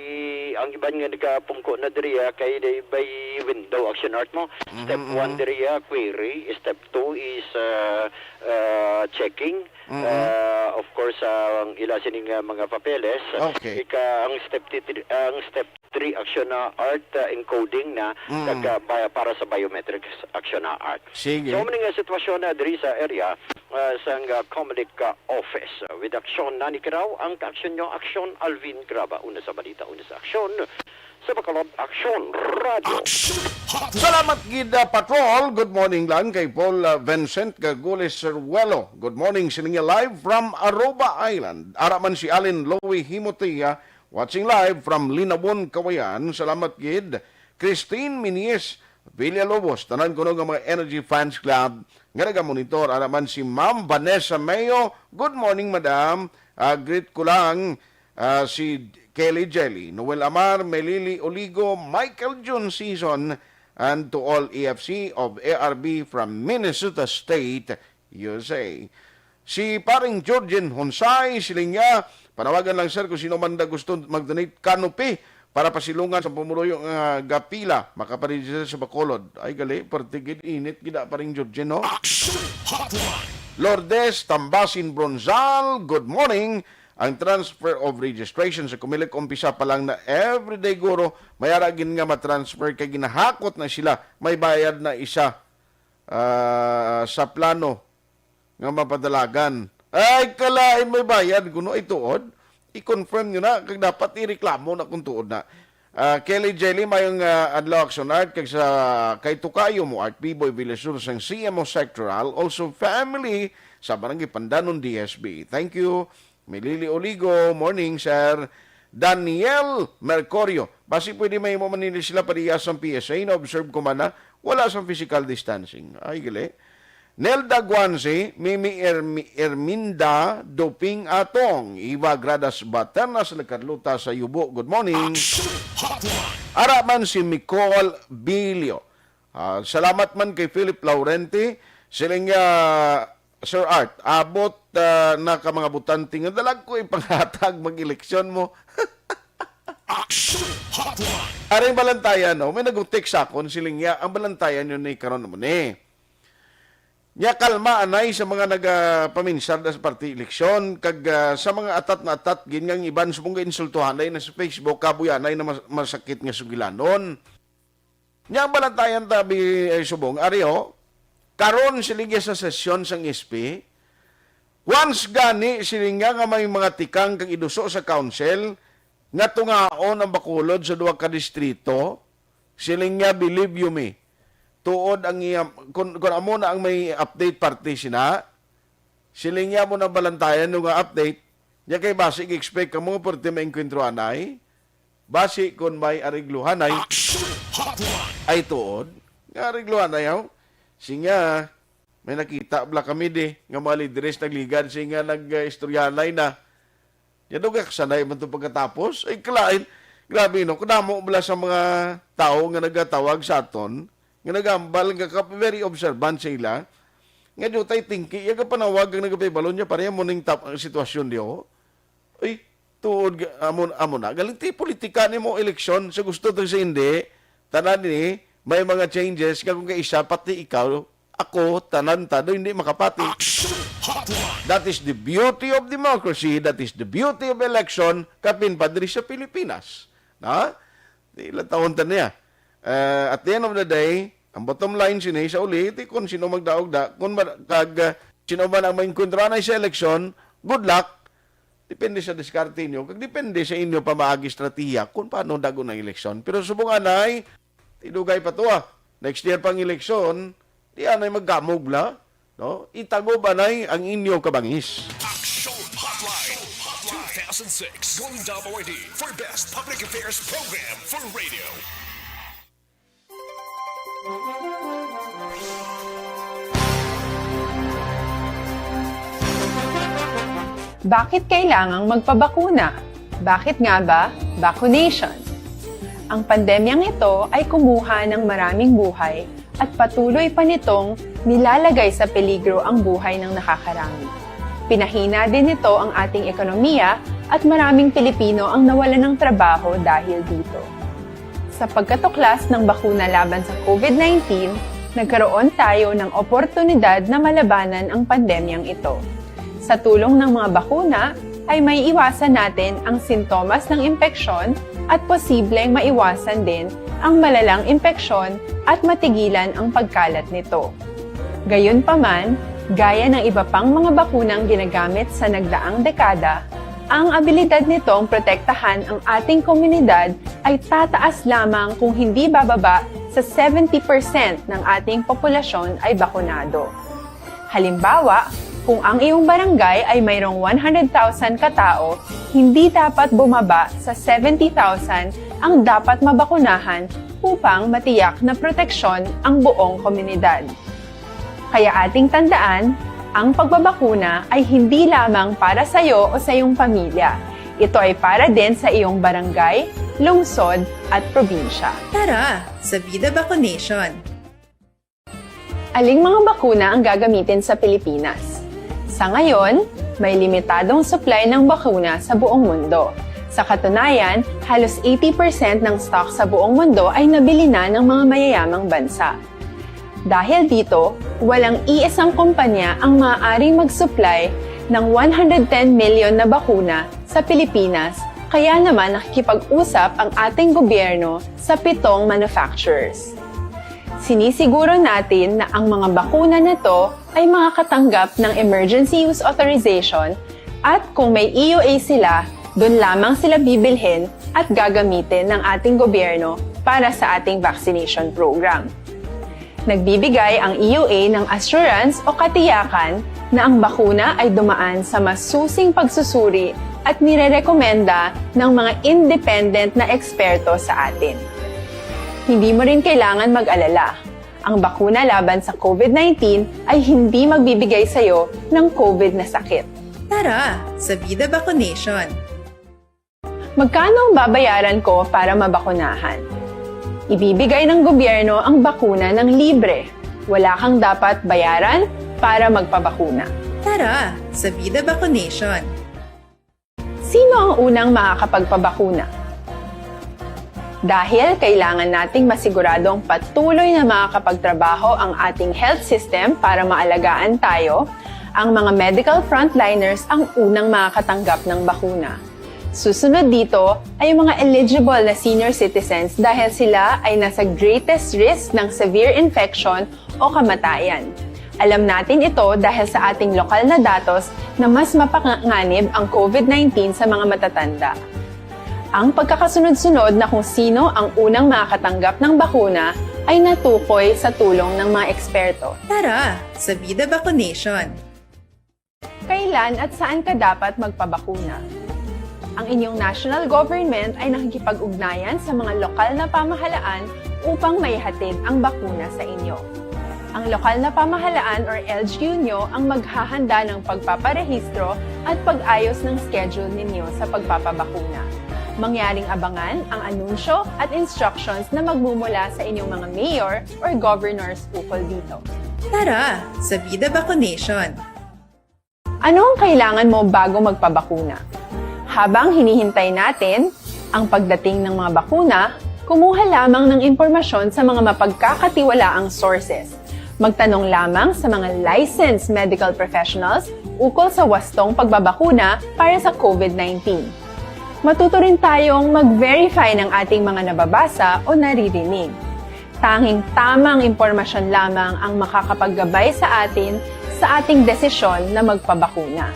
ang iban nga nagapungko na diri, ah, kay di by window aksyon art mo. Step Mhm, one mhm. diri, ah, query. Step two is, ah, ah, checking. Mm-mm. Ah, of course, ah, ang ila sining, ah, mga papeles. Okay. Ika, ang step ti-, ang step three action na art, ah, encoding na Mm. kag, ah, bi-, para sa biometrics action na art. Sige. So, mao ni nga sitwasyon na diri sa area, ah, sang, ah, Comelec, ah, office. Ah, with action na ni Kiraw ang kaaksyon nyo, aksyon Alvin Graba. Una sa balita, una sa aksyon. Sa Bacolod, Aksyon Radio. Action Hotline. Salamat gid, ah, Patrol. Good morning lang kay Paul, ah, Vincent Gagules Seruelo. Good morning, siling niya live from Aruba Island. Ara man si Allen Louie Himotea, watching live from Linabon, Cauayan. Salamat gid. Christine Minies Villalobos, tanan kuno nga mga Energy Fans Club nga nagamonitor. Ara man si Ma'am Vanessa Mayo. Good morning, madam. Ah, greet ko lang, ah, si Kelly Jelly, Noel Amar, Melili Oligo, Michael Jun Season, and to all E F C of A R B from Minnesota State, U S A. Si Paring Georgin Honsay, siling niya, panawagan lang, sir, kung sino man na gusto mag-donate canopy para pasilungan sa pumuluyo nga gapila, makaparegister sa Bacolod. Ay, gali, parte gid, init gid, ah, Paring Georgin, no? Action Hotline. Lourdes Tambasin Bronzal, good morning. Ang transfer of registration sa Comelec, umpisa pa lang na everyday guro, may ara gid nga matransfer kay ginahakot na sila, may bayad na isa, ah, sa plano nga mapadalagan. Ay, kalain may bayad, kuno ay tuod. I-confirm nyo na, kag dapat ireklamo na kung tuod na. Ah, Kelly Jelly, mayong, ah, adlaw, Action Art, kag sa kay Tukayo mo, Art Piboy Villasur, sang C M O Sectoral, also family sa Barangay Pandanon, D S B. Thank you. Milili Oligo, morning, sir. Daniel Mercurio, basi pwede may mo man nila sila pariya sang P S A, na-observe ko man na wala sang physical distancing. Ay, gali. Nelda Guanzi, Mimi Ermi-, Erminda Duping Atong, Iva Gradas Baternas, nagkadluta sa Yubo. Good morning. Action Hotline. Ara man si Nicole Bilio. Ah, salamat man kay Philip Laurenti. Siling, ah, Sir Art, abot, ah, na ka mga butante nga dalag ko ipanghatag mag-eleksyon mo. Action Hotline. Aring balantayan, no? May nag-text sa akon, siling niya, ang balantayan yun ni karon mo ni. Nya kalma anay sa mga nagapaminsar na sa party eleksyon, kag, ah, sa mga atat na atat, gid nga ang iban subong insultuhanay na sa Facebook, kabuyanay na mas-, masakit nga sugilanon. Nya ang balantayan tabi ay subong, ari, oh, karon siling sa sesyon sang S P, once gani siling nga, nga may mga tikang kag iduso sa council nga tungaon ang Bacolod sa duha ka distrito, siling nga, believe you me, tuod ang iya, kun, kun amo na ang may update party sina, siling niya mo na balantayan nga update, nya kay basi expect ka mo nga pwerte maengkwentro anay, basi kon may aregluhanay, Action Hotline. Ay tuod, nga aregluhanay, oh. Sinya, may nakita bala kami di, nga mga lideres nagligad, siya nga nag-istoryanay na. Yan ang sanay man itong pagkatapos. Ay, kalain. Grabe, no? Kadamo bala sa mga tao nga nagatawag sa aton, nga nagambal, nga ka-, very observant sa ila. Nga di tayo tingki, yung kapanawag ang nagapibalo niya, pareha mo ning tap-, ang sitwasyon di, oh. Ay, tuod, ga-, amo, amo na. Galing ti politika ni mo eleksyon, sa gusto to sa hindi, tanan ni, may mga changes, nga kung kaisa, pati ikaw, ako, tanan ta, do hindi makapati. Action Hotline. That is the beauty of democracy, that is the beauty of election, kapin pa diri sa Pilipinas. Na? Di lang taon ta niya. Eh, at the end of the day, ang bottom line sini sa uli, ti kung sino magdaog da, kung ma-, kag, ah, sino man ang maengkwentro na sa eleksyon, good luck. Depende sa diskarte niyo, kag depende sa inyo pamaagi estratehiya kung paano dagon ang eleksyon. Pero subong anay, tidugay pa to, ah. Next year pang eleksyon, di anay magkamog la, no? Itago ba nay ang inyo kabangis? Action Hotline two thousand six Golden Dome Awardee for Best Public Affairs Program for Radio. Bakit kailangang magpabakuna? Bakit nga ba vaccination? Ang pandemyang ito ay kumuha ng maraming buhay at patuloy pa nitong nilalagay sa peligro ang buhay ng nakakarami. Pinahina din nito ang ating ekonomiya at maraming Pilipino ang nawalan ng trabaho dahil dito. Sa pagkatuklas ng bakuna laban sa COVID nineteen, nagkaroon tayo ng oportunidad na malabanan ang pandemyang ito. Sa tulong ng mga bakuna, ay maiiwasan natin ang sintomas ng impeksyon at posibleng maiwasan din ang malalang impeksyon at matigilan ang pagkalat nito. Gayunpaman, gaya ng iba pang mga bakunang ginagamit sa nagdaang dekada, ang abilidad nitong protektahan ang ating komunidad ay tataas lamang kung hindi bababa sa seventy percent ng ating populasyon ay bakunado. Halimbawa, kung ang iyong barangay ay mayroong one hundred thousand katao, hindi dapat bumaba sa seventy thousand ang dapat mabakunahan upang matiyak na proteksyon ang buong komunidad. Kaya ating tandaan, ang pagbabakuna ay hindi lamang para sa iyo o sa iyong pamilya. Ito ay para din sa iyong barangay, lungsod, at probinsya. Tara, sa Vida Vaccination! Aling mga bakuna ang gagamitin sa Pilipinas? Sa ngayon, may limitadong supply ng bakuna sa buong mundo. Sa katunayan, halos eighty percent ng stock sa buong mundo ay nabili na ng mga mayayamang bansa. Dahil dito, walang iisang kumpanya ang maaaring mag-supply ng one hundred ten million na bakuna sa Pilipinas, kaya naman nakikipag-usap ang ating gobyerno sa pitong manufacturers. Sinisiguro natin na ang mga bakuna na to ay makakatanggap ng Emergency Use Authorization, at kung may E U A sila, doon lamang sila bibilhin at gagamitin ng ating gobyerno para sa ating vaccination program. Nagbibigay ang E U A ng assurance o katiyakan na ang bakuna ay dumaan sa masusing pagsusuri at nirerekomenda ng mga independent na eksperto sa atin. Hindi mo rin kailangan mag-alala. Ang bakuna laban sa COVID nineteen ay hindi magbibigay sa iyo ng COVID na sakit. Tara, sa Vida Vaccination! Magkano ang babayaran ko para mabakunahan? Ibibigay ng gobyerno ang bakuna ng libre. Wala kang dapat bayaran para magpabakuna. Tara, sa Vida Vaccination! Sino ang unang makakapagpabakuna? Dahil kailangan nating masiguradong patuloy na makakapagtrabaho ang ating health system para maalagaan tayo, ang mga medical frontliners ang unang makakatanggap ng bakuna. Susunod dito ay ang mga eligible na senior citizens dahil sila ay nasa greatest risk ng severe infection o kamatayan. Alam natin ito dahil sa ating lokal na datos na mas mapanganib ang COVID nineteen sa mga matatanda. Ang pagkakasunod-sunod na kung sino ang unang makakatanggap ng bakuna ay natukoy sa tulong ng mga eksperto. Tara, sa Vida Vaccination! Kailan at saan ka dapat magpabakuna? Ang inyong national government ay nakikipag-ugnayan sa mga lokal na pamahalaan upang maihatid ang bakuna sa inyo. Ang lokal na pamahalaan or L G U nyo ang maghahanda ng pagpaparehistro at pag-ayos ng schedule ninyo sa pagpapabakuna. Mangyaring abangan ang anunsyo at instructions na magmumula sa inyong mga mayor or governors ukol dito. Tara, sa Vida Vaccination! Ano ang kailangan mo bago magpabakuna? Habang hinihintay natin ang pagdating ng mga bakuna, kumuha lamang ng impormasyon sa mga mapagkakatiwalaang sources. Magtanong lamang sa mga licensed medical professionals ukol sa wastong pagbabakuna para sa COVID nineteen. Matuto rin tayong mag-verify ng ating mga nababasa o naririnig. Tanging tamang impormasyon lamang ang makakapaggabay sa atin sa ating desisyon na magpabakuna.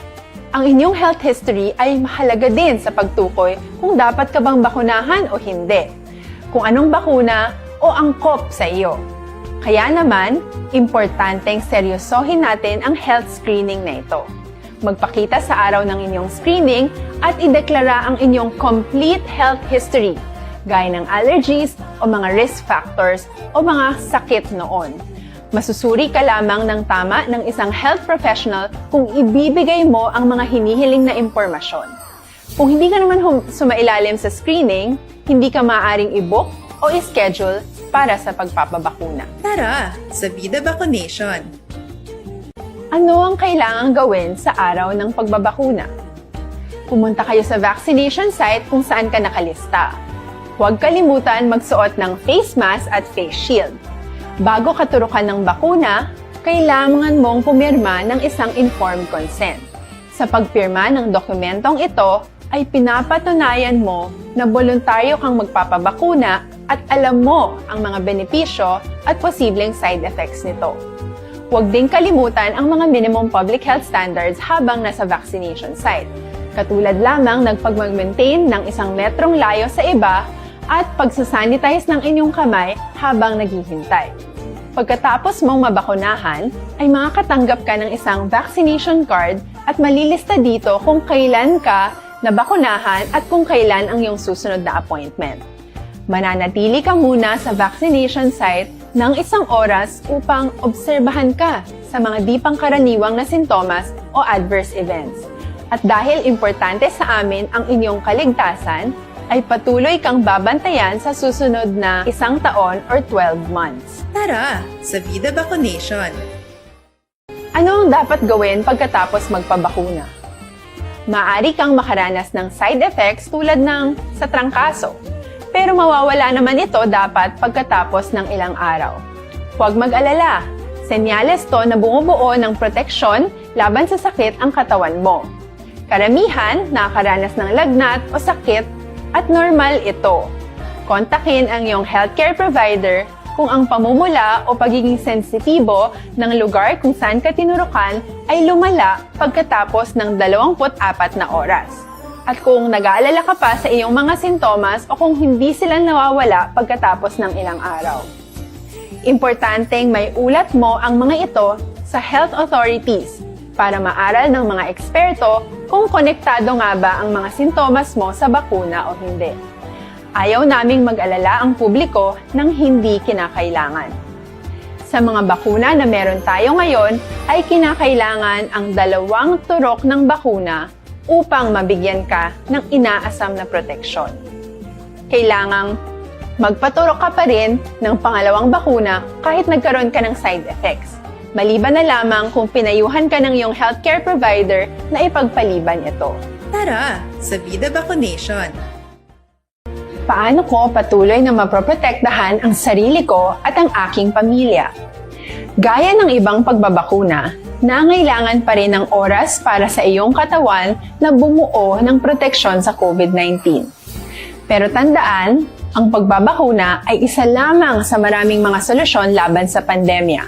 Ang inyong health history ay mahalaga din sa pagtukoy kung dapat ka bang bakunahan o hindi, kung anong bakuna o angkop sa iyo. Kaya naman, importanteng seryosohin natin ang health screening na ito. Magpakita sa araw ng inyong screening at ideklara ang inyong complete health history, gaya ng allergies o mga risk factors o mga sakit noon. Masusuri ka lamang ng tama ng isang health professional kung ibibigay mo ang mga hinihiling na impormasyon. Kung hindi ka naman hum- sumailalim sa screening, hindi ka maaaring i-book o i-schedule para sa pagpapabakuna. Tara sa Vida Vaccination! Ano ang kailangang gawin sa araw ng pagbabakuna? Pumunta kayo sa vaccination site kung saan ka nakalista. Huwag kalimutan magsuot ng face mask at face shield. Bago katurukan ng bakuna, kailangan mong pumirma ng isang informed consent. Sa pagpirma ng dokumentong ito ay pinapatunayan mo na boluntaryo kang magpapabakuna at alam mo ang mga benepisyo at posibleng side effects nito. Huwag ding kalimutan ang mga minimum public health standards habang nasa vaccination site. Katulad lamang ng pagmag-maintain ng isang metrong layo sa iba at pagsasanitize ng inyong kamay habang naghihintay. Pagkatapos mong mabakunahan, ay makakatanggap ka ng isang vaccination card at malilista dito kung kailan ka nabakunahan at kung kailan ang iyong susunod na appointment. Mananatili ka muna sa vaccination site ng isang oras upang obserbahan ka sa mga di pangkaraniwang na sintomas o adverse events. At dahil importante sa amin ang inyong kaligtasan, ay patuloy kang babantayan sa susunod na isang taon or twelve months. Tara sa Vida Vaccination! Ano ang dapat gawin pagkatapos magpabakuna? Maaari kang makaranas ng side effects tulad ng sa trangkaso, pero mawawala naman ito dapat pagkatapos ng ilang araw. Huwag mag-alala, senyales to na bumubuo ng proteksyon laban sa sakit ang katawan mo. Karamihan nakakaranas ng lagnat o sakit at normal ito. Kontakin ang iyong healthcare provider kung ang pamumula o pagiging sensitibo ng lugar kung saan ka tinurukan ay lumala pagkatapos ng dalawampu't apat na oras. At kung nag-aalala ka pa sa iyong mga sintomas o kung hindi sila nawawala pagkatapos ng ilang araw. Importanteng may ulat mo ang mga ito sa health authorities para maaral ng mga eksperto kung konektado nga ba ang mga sintomas mo sa bakuna o hindi. Ayaw naming mag-alala ang publiko ng hindi kinakailangan. Sa mga bakuna na meron tayo ngayon ay kinakailangan ang dalawang turok ng bakuna upang mabigyan ka ng inaasam na proteksyon. Kailangang magpaturok ka pa rin ng pangalawang bakuna kahit nagkaroon ka ng side effects, maliban na lamang kung pinayuhan ka ng iyong healthcare provider na ipagpaliban ito. Tara sa Vida Vaccination! Paano ko patuloy na mapoprotektahan ang sarili ko at ang aking pamilya? Gaya ng ibang pagbabakuna, nangailangan pa rin ng oras para sa iyong katawan na bumuo ng proteksyon sa COVID nineteen. Pero tandaan, ang pagbabakuna ay isa lamang sa maraming mga solusyon laban sa pandemya.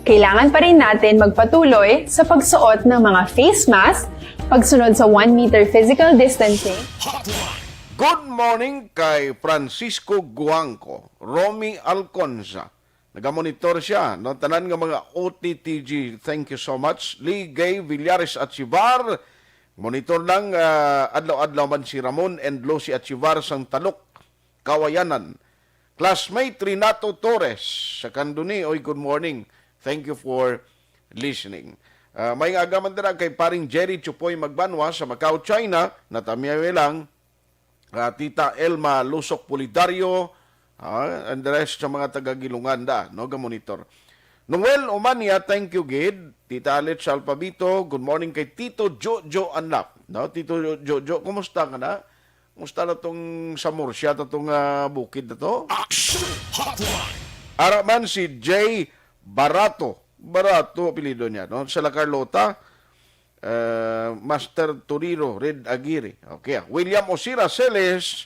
Kailangan pa rin natin magpatuloy sa pagsuot ng mga face mask, pagsunod sa one meter physical distancing, Hotline. Good morning kay Francisco Guangco, Romy Alconza. Nagamonitor siya, no? Tanan nga mga O T T G, thank you so much. Lee Gay Villares Achivar, monitor lang, ah, adlaw-adlaw man si Ramon and Lucy Achivar sang Talok, Kawayanan. Classmate Renato Torres sa Candoni, oy, good morning. Thank you for listening. Ah, may nga agaman dira kay paring Jerry Chupoy Magbanwa sa Macau, China, natamiyawi lang. Ah, Tita Elma Lusok Pulidario, ah, and the rest sa mga taga Gilungan da, no, ga-monitor. Noel Umania, thank you gid. Tita Alit sa Alpabito, good morning kay Tito Jojo Anlap. No, Tito Jo-, Jojo, kumusta ka na? Kumusta na tong sa Murcia, ta tong, ah, bukid na to? Action Hotline. Ara man si Jay Barato. Barato apelyido niya, no? Sa La Carlota, eh, Master Toriro, Red Aguirre. Okay, ah. William Osira Celes,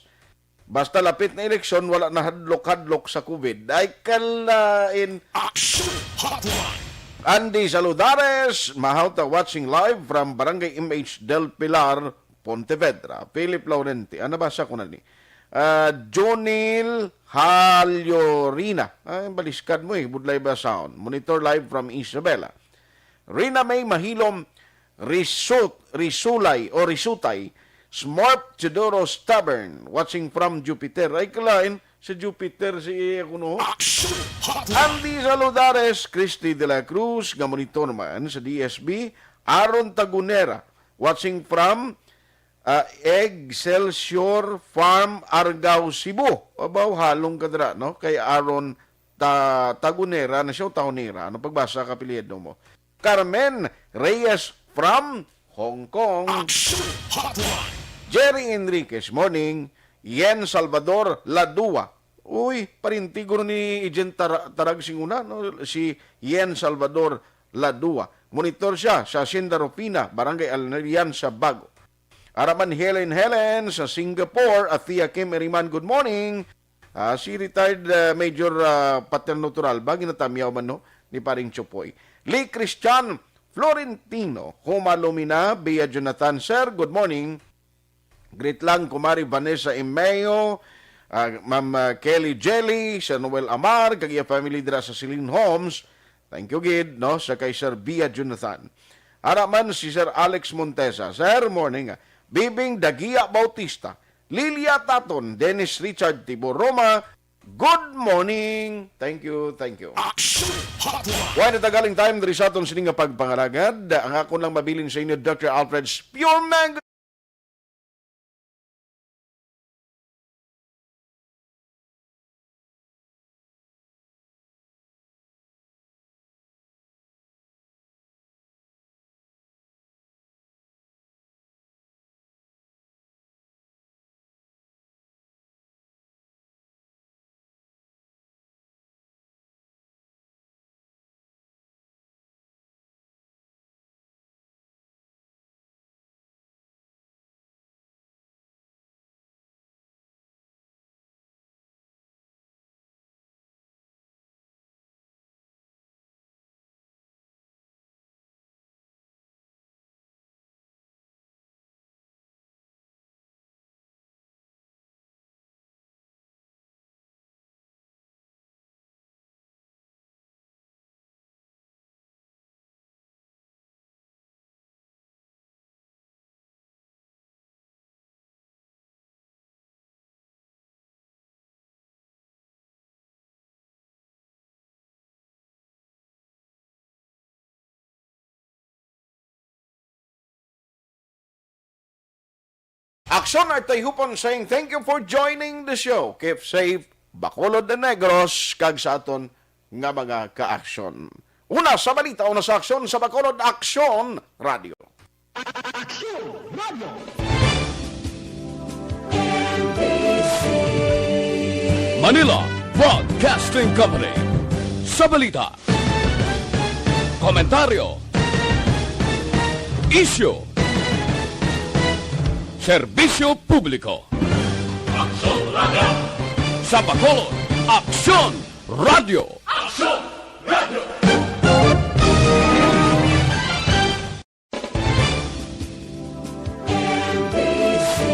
basta lapit na eleksyon, wala na hadlok-hadlok sa COVID. Ay, kalain. Action Hotline. Andy Saludares, Mahauta, watching live from Barangay M H Del Pilar, Pontevedra. Philip Laurenti, ah, nabasa ko na ni. Ah, Jonil Haliorina. Ay, baliskad mo eh, budlay ba sound? Monitor live from Isabela. Rina May Mahilom, Risut, Risulay o Risutay, Smorp Teodoro Stubborn, watching from Jupiter. Ay, kalain, sa Jupiter si, eh, kuno. Action Hotline. Andy Saludares, Christy de la Cruz, nga monitor man sa D S B, Aaron Tagunera, watching from Ah, Excelsior Farm, Argao, Cebu. Abaw, halong ka dira, no? Kay Aaron Ta-, Tagunera na siya o Taunera? Ano pagbasa ka apelyido mo? Carmen Reyes from Hong Kong. Action Hotline. Jerry Enriquez, morning. Yen Salvador Ladua. Uy, parinti guro ni Agent Tara-, Tarag sing una, no? Si Yen Salvador Ladua. Monitor siya sa Hacienda Rufina, Barangay Alnerian sa Bago. Ara man Helen Helen sa Singapore, Athea Kim Eriman, good morning. Ah, si retired, ah, Major, ah, Paterno Turalba, ginatamyaw man, no, ni Paring Chupoy. Lee Christian Florentino, Huma Lumina, Bia Jonathan, sir, good morning. Greet lang, Kumari Vanessa Emeo, ah, Ma'am, ah, Kelly Jelly, Sir Noel Amar, kag iya family dira sa Celine Homes. Thank you gid, no, sa kay Sir Bia Jonathan. Ara man si Sir Alex Montesa. Sir, morning. Bibing Dagia Bautista, Lilia Taton, Dennis Richard Tibo Roma, good morning. Thank you, thank you. Action Hotline. Wala na tagaling time diri sa aton sini nga pagpangalagad. Ang akon lang mabilin sa inyo, Doctor Alfred's Pure Mango. Aksyon Artay Hupon saying, "Thank you for joining the show. Keep safe, Bacolod and Negros, kag sa aton nga mga ka-aksyon." Una sa balita, una sa aksyon sa Bacolod, Aksyon Radio. Aksyon Radio. Manila Broadcasting Company. Sa balita, komentaryo, isyu, serbisyo publiko. Aksyon Radio. Sa Bacolod, Aksyon Radio. Aksyon